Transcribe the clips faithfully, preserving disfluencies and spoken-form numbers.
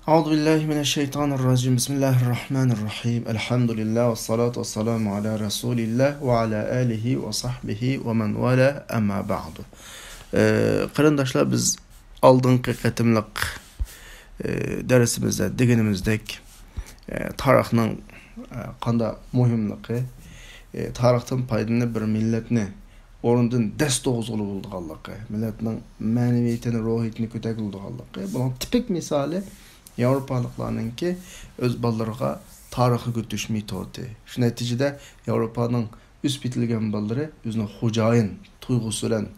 أعوذ بالله من الشيطان الرجيم. بسم الله الرحمن الرحيم. الحمد لله والصلاة والسلام على رسول الله وعلى آله وصحبه ومن والاه، أما بعد. ئى، قېرىنداشلار، بىز ئالدىنقى قېتىملىق، ئى، دەرسىمىزدە دېگىنىمىزدەك، ئى، تارىخنىڭ، ئى، قانداق مۇھىملىقى، ئى، تارىختىن پايدىلىنىپ بىر مىللەتنى ئورنىدىن دەس توغۇزغىلى بولىدىغانلىقى، مىللەتنىڭ مەنىۋىيىتىنى، روھىيىتىنى كۆتەرگىلى بولىدىغانلىقى، بۇنىڭ تىپىك مىسالى ياۋروپالىقلارنىڭكى ئۆز بالىلىرىغا تارىخ ئۆگىتىش مېتودى. شۇ نەتىجىدە ياۋروپانىڭ ئۆسۈپ يېتىلگەن بالىلىرى ئۆزىنىڭ خوجايىن تۇيغۇسى بىلەن،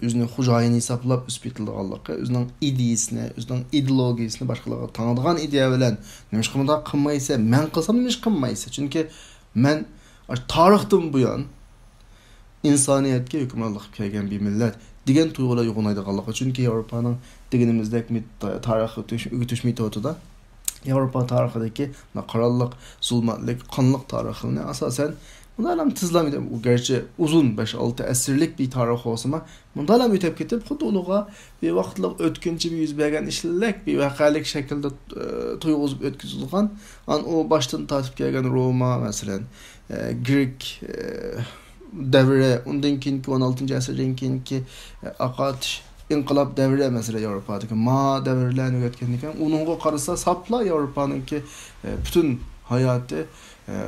ئۆزىنى خوجايىن ھېسابلاپ ئۆسۈپ يېتىلىدىغانلىقى، ئۆزىنىڭ ئىدىيىسىنى، ئۆزىنىڭ ئىدېئولوگىيىسىنى باشقىلارغا تاڭىدىغان ئىدىيە بىلەن، «نېمىشقا مۇنداق قىلمايسەن؟ مەن قىلسام نېمىشقا قىلمايسەن؟ چۈنكى مەن ئاشۇ تارىختىن بۇيان ئىنسانىيەتكە ھۆكۈمرانلىق قىلىپ كەلگەن بىر مىللەت» دېگەن تۇيغۇلار ئويغىنايدىغانلىقى. چۈنكى ياۋروپانىڭ دېگىنىمىزدەك مېت-، تارىخ ئۆگىتىش، ئۆگىتىش مېتودىدا ياۋروپا تارىخىدىكى قارانلىق، زۇلمەتلىك، قانلىق تارىخلىرىنى ئاساسەن مۇنداقلام تېزلا، ئۇ گەرچە ئۇزۇن، بەش-ئالتە ئەسىرلىك بىر تارىخ بولسىمۇ، مۇنداقلام ئۆتۈپ كېتىپ، خۇددى ئۇنىڭغا بىر ۋاقىتلىق ئۆتكۈنچى بىر يۈز بەرگەن ئىشلىك بىر ۋەقەلىك شەكىلدە، ئە، تۇيغۇزۇپ ئۆتكۈزۈلگەن. ئان ئۇ باشتىن تارتىپ كەلگەن روما، مەسىلەن، ئە، گرېك، ئە، دەۋرى، ئۇندىن كېيىنكى ئون ئالتىنچى ئەسىردىن كېيىنكى، ئە، ئاقارتىش، ئىنقىلاب دەۋرى، مەسىلەن، ياۋروپادىكى ما دەۋرلەرنى ئۆگەتكەندىن كېيىن، ئۇنىڭغا قارىسا، ساپلا ياۋروپانىڭكى، ئە، پۈتۈن ھاياتى، ئە،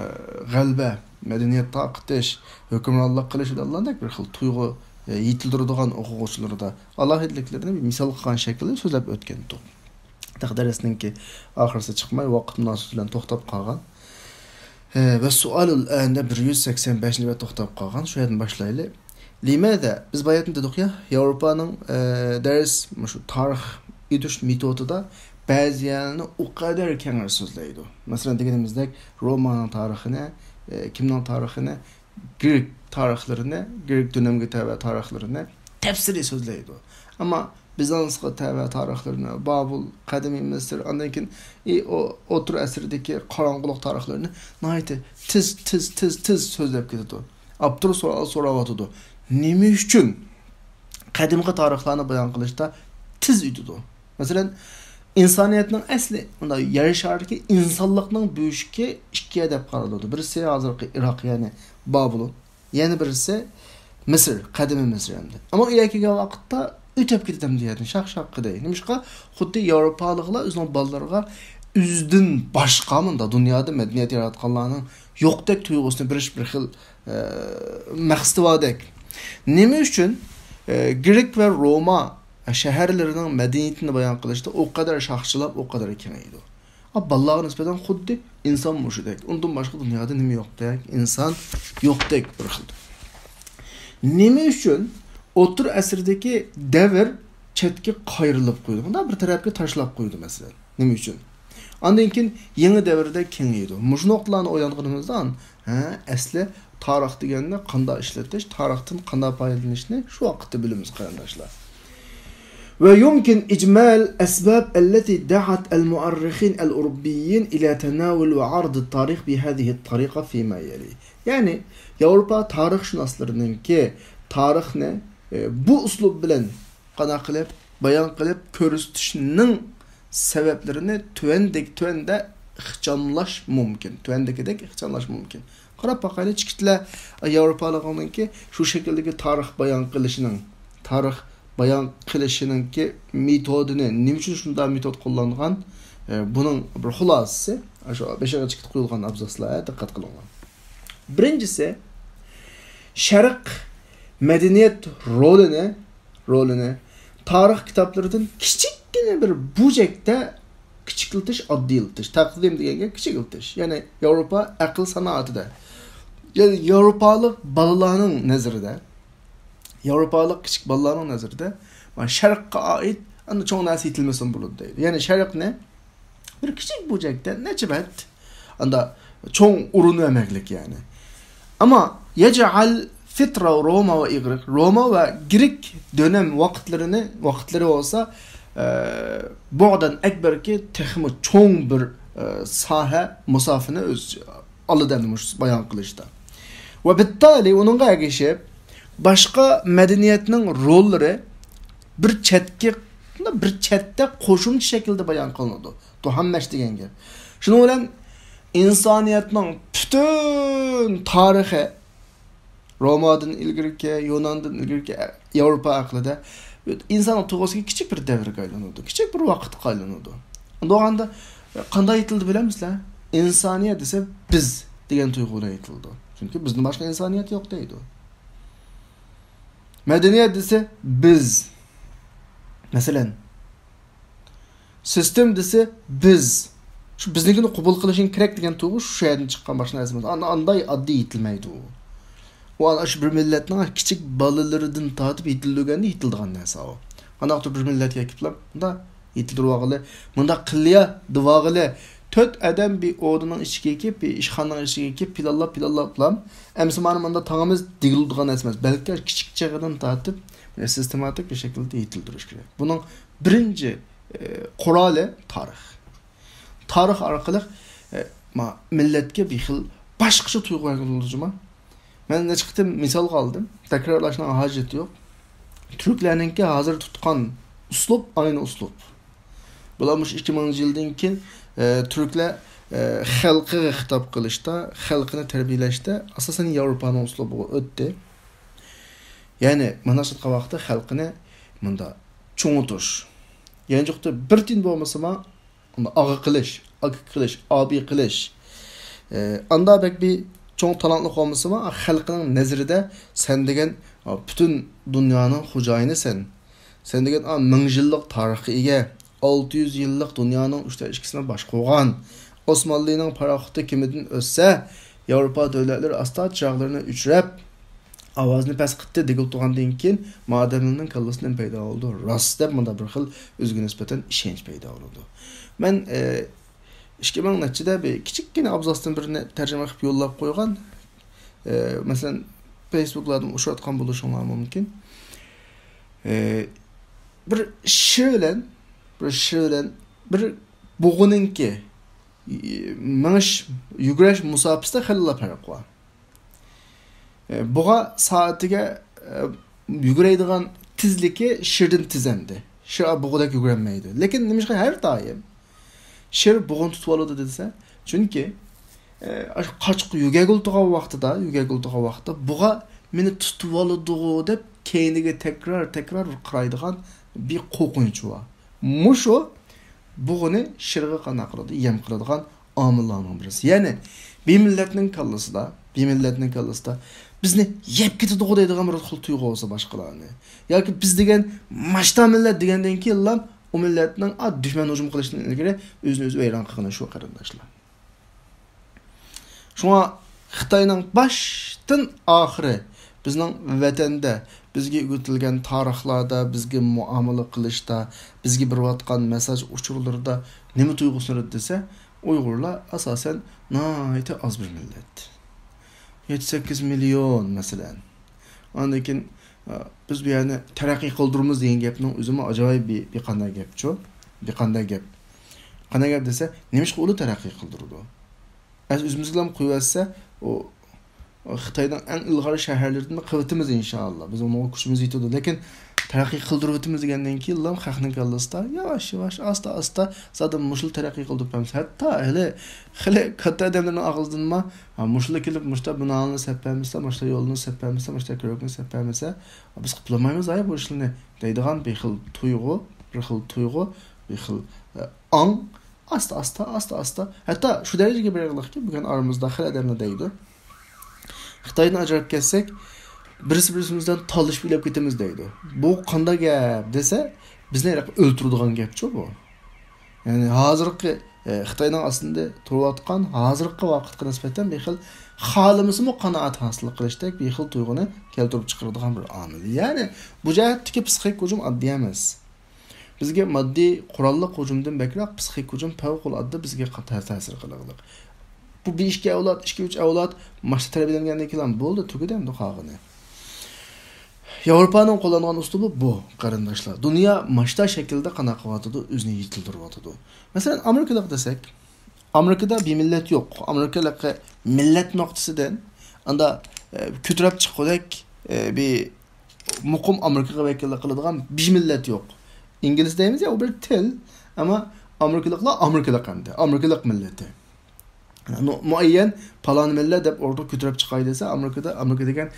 غەلىبە، مەدەنىيەت تارقىتىش، ھۆكۈمرانلىق قىلىش دېگەندەك بىر خىل تۇيغۇ، ئە، يېتىلدۈرىدىغان ئوقۇغۇچىلىرىدا ئالاھىدىلىكلىرىنى بىر مىسال قىلغان شەكىلدە سۆزلەپ ئۆتكەنتۇق. تېخى دەرسنىڭكى ئاخىرىسى چىقماي، ۋاقىت مۇناسىۋىتى بىلەن توختاپ قالغان. ئە، ۋە سوئالۇل ئەندە بىر يۈز سەكسەن بەشىنچى بەت توختاپ قالغان. شۇ يەردىن باشلايلى. لىمەدە؟ بىز باياتىن دېدۇق يا، ياۋروپانىڭ، ئە، دەرس، مۇشۇ تارىخ ئۆگىتىش مېتودىدا بەزى يەرلەرنى ئۇ قەدەر كەڭرى سۆزلەيدۇ. مەسىلەن، دېگىنىمىزدەك، رومانىڭ تارىخىنى، ئە، كىمنىڭ تارىخىنى، گرېك تارىخلىرىنى، گرېك دۆلەمگە تەۋە تارىخلىرىنى تەپسىلىي سۆزلەيدۇ. ئەمما بىزانسقا تەۋە تارىخلىرىنى، بابۇل، قەدىمىي مىسىر، ئاندىن كېيىن، ئى، ئو-، ئوتتۇرا ئەسىردىكى قاراڭغۇلۇق تارىخلىرىنى ناھايىتى تېز، تېز، تېز، تېز سۆزلەپ كېتىدۇ. ئاپتور سوئال سوراۋاتىدۇ. نېمە ئۈچۈن قەدىمكى تارىخلارنى بايان قىلىشتا تېز ئۆتىدۇ؟ مەسىلەن، ئىنسانىيەتنىڭ ئەسلى، مۇنداق يەر شارىدىكى ئىنسانلىقنىڭ بۆشۈكى ئىككىگە دەپ قارىلىدۇ. بىرسى ھازىرقى ئىراق، يەنى بابۇلون. يەنە بىرسى مىسىر، قەدىمىي مىسىر ئەمدى. ئەمما ئۇ يەرگە كەلگەن ۋاقىتتا ئۆتۈپ كېتىدۇ ئەمدى يەردىن، شاق-شاق قىدەي. نېمىشقا؟ خۇددى ياۋروپالىقلار ئۆزىنىڭ بالىلىرىغا ئۆزىدىن باشقا مۇنداق دۇنيادا مەدەنىيەت ياراتقانلارنىڭ يوقتەك تۇيغۇسىنى بېرىش بىر خىل، ئە، مەقسىتى باردەك. نېمە ئۈچۈن، ئە، گرېك ۋە روما شەھەرلىرىنىڭ مەدەنىيىتىنى بايان قىلىشتا ئۇ قەدەر شاخچىلاپ، ئۇ قەدەر كېڭەيدۇ؟ ئا، بالىلارغا نىسبەتەن خۇددى ئىنسان مۇشۇدەك. ئۇندىن باشقا دۇنيادا نېمە يوقتەك؟ ئىنسان يوقتەك بىر خىل. نېمە ئۈچۈن ئوتتۇرا ئەسىردىكى دەۋر چەتكە قايرىلىپ قويىدۇ؟ مۇنداق بىر تەرەپكە تاشلاپ قويىدۇ، مەسىلەن. نېمە ئۈچۈن؟ ئاندىن كېيىن يېڭى دەۋردە كېڭىيىدۇ. مۇشۇ نۇقتىلارنى ئويلانغىنىمىزدا، ھە، ئەسلى تارىخ دېگەننى قانداق ئىشلىتىش، تارىختىن قانداق پايدىلىنىشنى شۇ ۋاقىتتا بىلىمىز، قېرىنداشلار. ويمكن إجمال الأسباب التي دعت المؤرخين الأوروبيين إلى تناول وعرض التاريخ بهذه الطريقة فيما يلي. يەنى، ياۋروپا تارىخشۇناسلىرىنىڭكى تارىخنى، ئە، بۇ ئۇسلۇب بىلەن قانداق قىلىپ بايان قىلىپ كۆرسىتىشنىڭ سەۋەبلىرىنى تۆۋەندەك، تۆۋەندە ئىخچاملاش مۇمكىن. تۆۋەندىكىدەك ئىخچاملاش مۇمكىن. قاراپ باقايلى، چىكىتلە ياۋروپالىقنىڭكى شۇ شەكىلدىكى تارىخ بايان قىلىشىنىڭ، تارىخ بايان قىلىشىنىڭكى مېتودىنى، نېمە ئۈچۈن شۇنداق مېتود قوللانغان، ئە، بۇنىڭ بىر خۇلاسىسى، شۇ بېشىغا چىكىت قويۇلغان ئابزاسلار، دىققەت قىلىڭلار. بىرىنچىسى، شەرق مەدەنىيەت رولىنى، رولىنى تارىخ كىتابلىرىدىن كىچىككىنە بىر بۇرجەكتە كىچىكلىتىش، ئاددىيلىتىش، تەقدىم دېگەن گەپ كىچىكلىتىش. يەنى ياۋروپا ئەقىل سانائىتىدە، يەنى ياۋروپالىق بالىلارنىڭ نەزىرىدە، ياۋروپالىق كىچىك بالىلارنىڭ نەزىرىدە، مانا شەرققە ئائىت ئەنە چوڭ نەرسە يېتىلمىسىمۇ بولىدۇ دەيدۇ. يەنى شەرقنى بىر كىچىك بۇرجەكتە نەچچە بەت ئاندا چوڭ ئورۇن بەرمەكلىك يەنى. ئەمما يەجئەل فىترە روما ۋە ئىغرىق، روما ۋە گرېك دۆنەم ۋاقىتلىرىنى، ۋاقىتلىرى بولسا، ئە، بۇغدان ئەكبەركى تېخىمۇ چوڭ بىر، ئە، ساھە، مۇساپىنى ئۆز ئالىدۇ ئەمدى مۇشۇ بايان قىلىشتا. ۋە بىتتالى ئۇنىڭغا ئەگىشىپ، باشقا مەدەنىيەتنىڭ روللىرى بىر چەتكە بىر چەتتە قوشۇمچە شەكىلدە بايان قىلىنىدۇ. تۇھاممەش دېگەن گەپ. شۇنىڭ بىلەن ئىنسانىيەتنىڭ پۈتۈن تارىخى، رومادىن ئىلگىرىكى، يۇناندىن ئىلگىرىكى ياۋروپا ئەقلىدە ئىنساننىڭ تۇيغۇسىغا كىچىك بىر دەۋرگە ئايلىنىدۇ، كىچىك بىر ۋاقىتقا ئايلىنىدۇ. ئۇنداق بولغاندا قانداق ئېيتىلدى بىلەمسىلەر؟ ئىنسانىيەت دېسە بىز دېگەن تۇيغۇ بىلەن ئېيتىلىدۇ. چۈنكى بىزدىن باشقا ئىنسانىيەت يوق دەيدۇ. مەدەنىيەت دېسە بىز. مەسىلەن، سىستېم دېسە بىز. شۇ بىزنىڭكىنى قوبۇل قىلىشىڭ كېرەك دېگەن تۇيغۇ شۇ يەردىن چىققان، باشقا نەرسە ئەمەس. ئان-، ئانداي ئاددىي ئېيتىلمەيدۇ. ئۇ ئاشۇ بىر مىللەتنىڭ كىچىك بالىلىرىدىن تارتىپ يېتىلدۈرگەندە يېتىلىدىغان نەرسە ئۇ. قانداقتۇر بىر مىللەتكە كېلىپلا مۇنداق يېتىلدۈرۈۋالغىلى، مۇنداق قىلىيا دېۋالغىلى، تۆت ئادەم بىر ئوردىنىڭ ئىچىگە كىرىپ، بىر ئىشخانىنىڭ ئىچىگە كىرىپ، پىلانلاپ، پىلانلاپلا، ئەمسە مانا مۇنداق تاڭىمىز دېگىلى تۇرغان نەرسە ئەمەس، بەلكى كىچىك چېغىدىن تارتىپ سىستېماتىك بىر شەكىلدە يېتىلدۈرۈش كېرەك. بۇنىڭ بىرىنچى، ئى، قورالى تارىخ. تارىخ ئارقىلىق، ئى، ما، مىللەتكە بىر خىل باشقىچە تۇيغۇ بەرگىلى بولىدۇ جۇما. مەن نەچچە قېتىم مىسالغا ئالدىم. تەكرارلاشنىڭ ھاجىتى يوق. تۈركلەرنىڭكى ھازىر تۇتقان ئۇسلۇب ئاينى ئۇسلۇب. بۇلار مۇشۇ ئىككى مىڭىنچى يىلدىن كېيىن، ئە، تۈركلەر، ئە، خەلقىگە خىتاب قىلىشتا، خەلقىنى تەربىيەلەشتە ئاساسەن ياۋروپانىڭ ئۇسلۇبىغا ئۆتتى. يەنى مانا شۇ ۋاقىتتا خەلقىنى مۇنداق چوڭىتىش. يانچۇقتا بىر تىيىن بولمىسىمۇ، ئۇنى ئاغا قىلىش، ئاكا قىلىش، ئابى قىلىش. ئە، ئاندا بەك بىر چوڭ تالانتلىق بولمىسىمۇ، خەلقنىڭ نەزىرىدە سەن دېگەن، ئا، پۈتۈن دۇنيانىڭ خوجايىنى سەن. سەن دېگەن، ئا، مىڭ يىللىق تارىخقا ئىگە، ئالتە يۈز يىللىق دۇنيانىڭ ئۈچتە ئىككىسىنى باشقۇرغان، ئوسمانلىنىڭ پاراخوتى كېمىدىن ئۆتسە، ياۋروپا دۆلەتلىرى ئاستا چىراغلىرىنى ئۆچۈرۈپ، ئاۋازنى پەس قىلدى دېگىلى تۇرغاندىن كېيىن، ما ئادەمنىڭ كاللىسىدىن پەيدا بولىدۇ، راست دەپ مۇنداق بىر خىل ئۆزىگە نىسبەتەن ئىشەنچ پەيدا بولىدۇ. مەن، ئە، ئىككى مىڭ نەچچىدە بىر كىچىككىنە ئابزاستىن بىرنى تەرجىمە قىلىپ يوللاپ قويغان. ئە، مەسىلەن، فېيسبۇكلاردىن ئۇچراتقان بولۇشۇڭلار مۇمكىن. ئە، بىر شىر بىلەن، بىر شىر بىلەن بىر بۇغىنىڭكى، ئى، مېڭىش، يۈگۈرۈش مۇساپىسىدە خېلىلا پەرق بار. ئە، بۇغا سائىتىگە، ئە، يۈگۈرەيدىغان تېزلىكى شىردىن تېز ئەمدى. شىر بۇغىدەك يۈگۈرەلمەيدۇ. لېكىن نېمىشقا ھەر دائىم شىر بۇغىنى تۇتۇۋالىدۇ دېسە، چۈنكى، ئە، ئاشۇ قاچا يۈگۈرگىلى تۇرغان ۋاقتىدا، يۈگۈرگىلى تۇرغان ۋاقتىدا بۇغا مېنى تۇتۇۋالىدىغۇ دەپ كەينىگە تەكرار، تەكرار قارايدىغان بىر قورقۇنچى بار. مۇشۇ بۇغىنى شىرغا قانداق قىلىدۇ، يەم قىلىدىغان ئامىللارنىڭ بىرسى. يەنى بىر مىللەتنىڭ كاللىسىدا، بىر مىللەتنىڭ كاللىسىدا بىزنى يەپ كېتىدىغۇ دەيدىغان بىر خىل تۇيغۇ بولسا باشقىلارنى. ياكى بىز دېگەن ماشتا مىللەت دېگەندىن كېيىنلا ئۇ مىللەتنىڭ، ئا، دۈشمەن ھۇجۇم قىلىشتىن ئىلگىرى ئۆزىنى ئۆزى ۋەيران قىلغىنى شۇ، قېرىنداشلار. شۇڭا خىتاينىڭ باشتىن ئاخىرى بىزنىڭ ۋەتەندە بىزگە ئۆگىتىلگەن تارىخلاردا، بىزگە مۇئامىلە قىلىشتا، بىزگە بېرىۋاتقان مېسساژ ئۇچۇرلىرىدا نېمە تۇيغۇسىنى دېسە، ئۇيغۇرلار ئاساسەن ناھايىتى ئاز بىر مىللەت. يەتتە سەككىز مىليون، مەسىلەن. ئاندىن كېيىن، ئە، بىز بۇ يەرنى تەرەققىي قىلدۇرىمىز دېگەن گەپنىڭ ئۆزىمۇ ئاجايىپ بىر، بىر قانداق گەپچۇ؟ بىر قانداق گەپ؟ قانداق گەپ دېسە، نېمىشقا ئۇلار تەرەققىي قىلدۇرىدۇ؟ ئەس ئۆزىمىزگىلا قويۇۋەتسە، ئۇ خىتاينىڭ ئەڭ ئىلغار شەھەرلىرىدىن قىلىۋېتىمىز ئىنشائاللا. بىز ئۇنىڭغا كۈچىمىز يېتىدۇ. لېكىن تەرەققىي قىلدۇرۇۋېتىمىز دېگەندىن كېيىنلا خەقنىڭ كاللىسىدا ياۋاش-ياۋاش، ئاستا-ئاستا، زادى مۇشۇلا تەرەققىي قىلدۇرۇپ بەرمىسە، ھەتتا ھېلى، خېلى كاتتا ئادەملەرنىڭ ئاغزىدىنمۇ، ھا، مۇشۇلا كېلىپ، مۇشتا بىنانى سەپ بەرمىسە، مۇشتا يولنى سەپ بەرمىسە، مۇشتا كۆۋرۈكنى سەپ بەرمىسە، بىز قىلالمايمىز ئاي بۇ ئىشلارنى دەيدىغان بىر خىل تۇيغۇ، بىر خىل تۇيغۇ، بىر خىل، ئە، ئاڭ ئاستا-ئاستا، ئاستا-ئاستا، ھەتتا شۇ دەرىجىگە بېرىلدىكى، بۈگۈن ئارىمىزدا خېلى ئادەملەر دەيدۇ، خىتايدىن ئاجراپ كەتسەك، بىرسى-بىرسىمىزدىن تالىشىپ ئۆلۈپ كېتىمىز دەيدۇ. بۇ قانداق گەپ دېسە، بىزنى ھېلىقى ئۆلتۈرىدىغان گەپچۇ بۇ. يەنى ھازىرقى، ئە، خىتاينىڭ ئاستىدا تۇرۇۋاتقان ھازىرقى ۋاقىتقا نىسبەتەن بىر خىل خالىمىسىمۇ قانائەت ھاسىل قىلىشتەك بىر خىل تۇيغۇنى كەلتۈرۈپ چىقىرىدىغان بىر ئامىل. يەنى بۇ جەھەتتىكى پسىخىك ھۇجۇم ئاددىي ئەمەس. بىزگە ماددىي قوراللىق ھۇجۇمدىن بەكرەك پسىخىك ھۇجۇم پەۋقۇلئاددە بىزگە قا-، تە-، تەسىر قىلغۇلۇق. بۇ بىر ئىككى ئەۋلاد، ئىككى ئۈچ ئەۋلاد ماشتا تەربىيەلەنگەندىن كېيىن بولدى، تۈگىدى ئەمدى قالغىنى. ياۋروپانىڭ قوللانغان ئۇسلۇبى بۇ، قېرىنداشلار. دۇنيا ماشتا شەكلىدە قانداق قىلىۋاتىدۇ، ئۆزىنى يېتىلدۈرۈۋاتىدۇ. مەسىلەن، ئامېرىكىلىق دېسەك، ئامېرىكىدا بىر مىللەت يوق. ئامېرىكىلىق مىللەت نۇقتىسىدىن ئاندا، ئە، كۆتۈرۈپ چىققۇدەك، ئە، بىر مۇقىم ئامېرىكىغا ۋەكىللىك قىلىدىغان بىر مىللەت يوق. ئىنگلىز دەيمىز يا، ئۇ بىر تىل. ئەمما ئامېرىكىلىقلار ئامېرىكىلىق ئەمدى. ئامېرىكىلىق مىللىتى. مۇ-، مۇئەييەن پالان مىللەت دەپ ئورتىغا كۆتۈرۈپ چىقاي دېسە، ئامېرىكىدا، ئامېرىكا دېگەن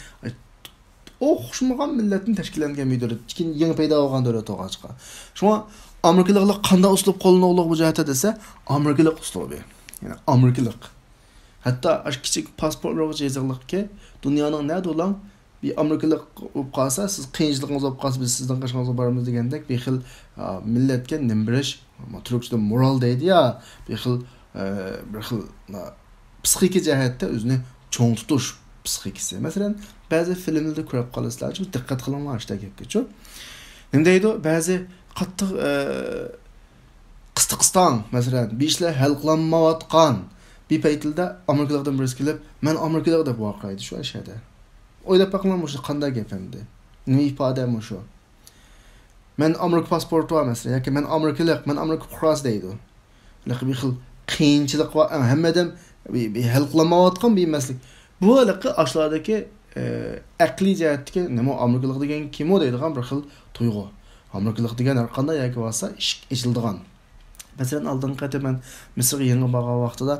ئوخشىمىغان مىللەتتىن تەشكىللەنگەن بىر دۆلەت. كېيىن يېڭى پەيدا بولغان دۆلەت بولغاچقا. شۇڭا ئامېرىكىلىقلار قانداق ئۇسلۇب قوللىنىدۇ بۇ جەھەتتە دېسە، ئامېرىكىلىق ئۇسلۇبى. يەنى ئامېرىكىلىق. ھەتتا ئاشۇ كىچىك پاسپورتلارغىچە يېزىقلىقكى، دۇنيانىڭ نەدە بولۇڭ، بىر ئامېرىكىلىق بولۇپ قالسا، سىز قىيىنچىلىقىڭىز بولۇپ قالسا، بىز سىزنىڭ قېشىڭىزغا بارىمىز دېگەندەك بىر خىل، ئا، مىللەتكە نېمە بېرىش، تۈركچىدە مورال دەيدۇ يا، بىر خىل، ئە، بىر خىل، ئا، پسىخىكا جەھەتتە ئۆزىنى چوڭ تۇتۇش پسىخىكىسى. مەسىلەن، بەزى فىلىملەردە كۆرۈپ قالىسىلەر، دىققەت قىلىڭلار ئاشۇ گەپكىچۇ. نېمە دەيدۇ؟ بەزى قاتتىق، ئە، قىستىقىستاڭ، مەسىلەن، بىر ئىشلار ھەل قىلالمايۋاتقان بىر پەيتلىدە ئامېرىكىلىقتىن بىرسى كېلىپ، مەن ئامېرىكىلىق دەپ ۋارقىرايدۇ شۇ ئەشەدە. ئويلاپ بېقىڭلار، مۇشۇ قانداق گەپ ئەمدى؟ نېمە ئىپادە مۇشۇ؟ مەن ئامېرىكا پاسپورتى بار مەسىلەن، ياكى مەن ئامېرىكىلىق، مەن ئامېرىكا پۇقراسى دەيدۇ. ھېلىقى بىر خىل قىيىنچىلىق بار، ھەممە ئادەم بىر، بىر ھەل قىلالمايۋاتقان بىر مەسىلە. بۇ ھېلىقى ئاشۇلاردىكى، ئە، ئەقلىي جەھەتتىكى نېمە ئامېرىكىلىق دېگەن كىمۇ دەيدىغان بىر خىل تۇيغۇ. ئامېرىكىلىق دېگەن ھەر قانداق يەرگە بارسا ئىشىك ئېچىلىدىغان. مەسىلەن، ئالدىنقى قېتىم مەن مىسىرغا يېڭى بارغان ۋاقتىدا،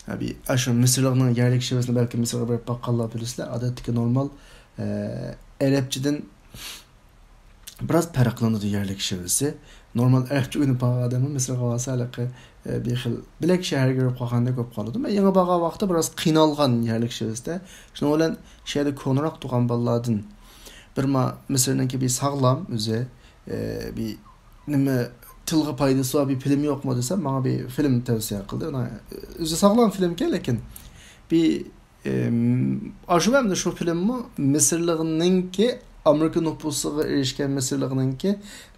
ئە، بىر، ئاشۇ مىسىرلىقنىڭ يەرلىك شېۋىسىنى بەلكى مىسىرغا بېرىپ باققانلار بىلىسىلەر. ئادەتتىكى نورمال، ئە، ئەرەبچىدىن بىراز پەرقلىنىدۇ يەرلىك شېۋىسى. نورمال ئەرەبچە ئۆگىنىپ بارغان ئادەممۇ مىسىرغا بارسا ھېلىقى، ئە، بىر خىل بىلەك شەھەرگە كىرىپ قالغاندەك بولۇپ قالىدۇ. مەن يېڭى بارغان ۋاقىتتا بىراز قىينالغان يەرلىك شېۋىسىدە. شۇنىڭ بىلەن شۇ يەردە كونىراق تۇغان بالىلاردىن بىر ما-، مىسىرنىڭكى بىر ساغلام ئۆزى، ئە، بىر نېمە تىلغا پايدىسى بار بىر فىلىم يوقمۇ دېسەم، ماڭا بىر فىلىم تەۋسىيە قىلدى. ئۇنىڭ ئۆزى ساغلام فىلىمكەن، لېكىن بىر ئاشۇ ۋاقىتتا شۇ فىلىممۇ مىسىرلىقنىڭكى، ئامېرىكا نوپۇسىغا ئېرىشكەن مىسىرلىقنىڭكى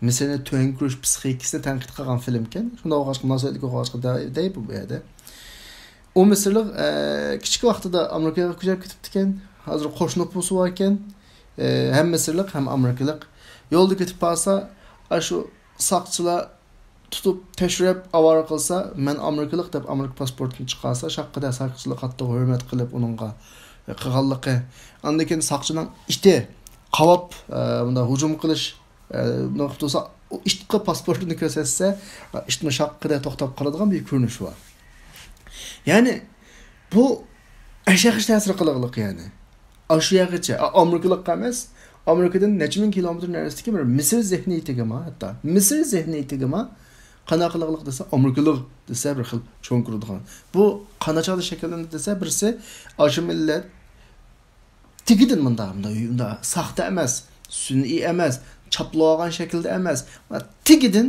مىسىرنى تۆۋەن كۆرۈش پسىخىكىسىنى تەنقىد قىلغان فىلىمكەن. شۇنداق بولغاچقا، مۇناسىۋەتلىك بولغاچقا دەي-، دەي بۇ، بۇ يەردە. ئۇ مىسىرلىق، ئە، كىچىك ۋاقتىدا ئامېرىكىغا كۆچۈپ كېتىپتىكەن. ھازىر قوش نوپۇسى باركەن. ئە، ھەم مىسىرلىق، ھەم ئامېرىكىلىق. يولدا كېتىپ قالسا، ئاشۇ ساقچىلار تۇتۇپ تەكشۈرۈپ ئاۋارە قىلسا، مەن ئامېرىكىلىق دەپ ئامېرىكا پاسپورتىنى چىقارسا، شاققىدە ساقچىلار قاتتىق ھۆرمەت قىلىپ ئۇنىڭغا قىلغانلىقى. ئاندىن كېيىن ساقچىنىڭ ئىتى قاۋاپ، ئە، بۇنداق ھۇجۇم قىلىش، ئە، بۇنداق تۇرسا، ئۇ ئىتقا پاسپورتىنى كۆرسەتسە، ئىتمۇ شاققىدە توختاپ قالىدىغان بىر كۆرۈنۈش بار. يەنى بۇ ئەشەخىش تەسىر قىلغانلىق يەنى. ئاشۇ يەرگىچە، ئا-، ئامېرىكىلىق ئەمەس، ئامېرىكىدىن نەچچە مىڭ كىلومېتىر نەرىسىدىكى بىر مىسىر زېھنىيىتىگىمۇ ھەتتا. مىسىر زېھنىيىتىگىمۇ قانداق قىلغانلىق دېسە، ئامېرىكىلىق دېسە بىر خىل چوڭ كۆرىدىغان. بۇ قانداق چاغدا شەكىللىنىدۇ دېسە، بىرسى، ئاشۇ مىللەت تېگىدىن مۇنداق، مۇنداق، مۇنداق ساختا ئەمەس، سۈنئىي ئەمەس، چاپلىۋالغان شەكىلدە ئەمەس، تېگىدىن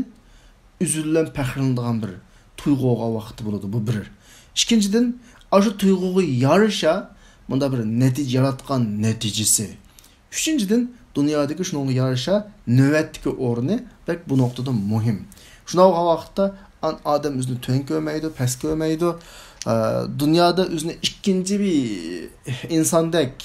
ئۆزى بىلەن پەخىرلىنىدىغان بىر تۇيغۇغا ۋاقتى بولىدۇ، بۇ بىر. ئىككىنچىدىن، ئاشۇ تۇيغۇغا يارىشا مۇنداق بىر نەتىجە ياراتقان نەتىجىسى. ئۈچىنچىدىن، دۇنيادىكى شۇنىڭغا يارىشا نۆۋەتتىكى ئورنى بەك بۇ نۇقتىدا مۇھىم. شۇنداق بولغان ۋاقىتتا ئان-، ئادەم ئۆزىنى تۆۋەن كۆرمەيدۇ، پەس كۆرمەيدۇ. ئە، دۇنيادا ئۆزىنى ئىككىنچى بىر ئىنساندەك،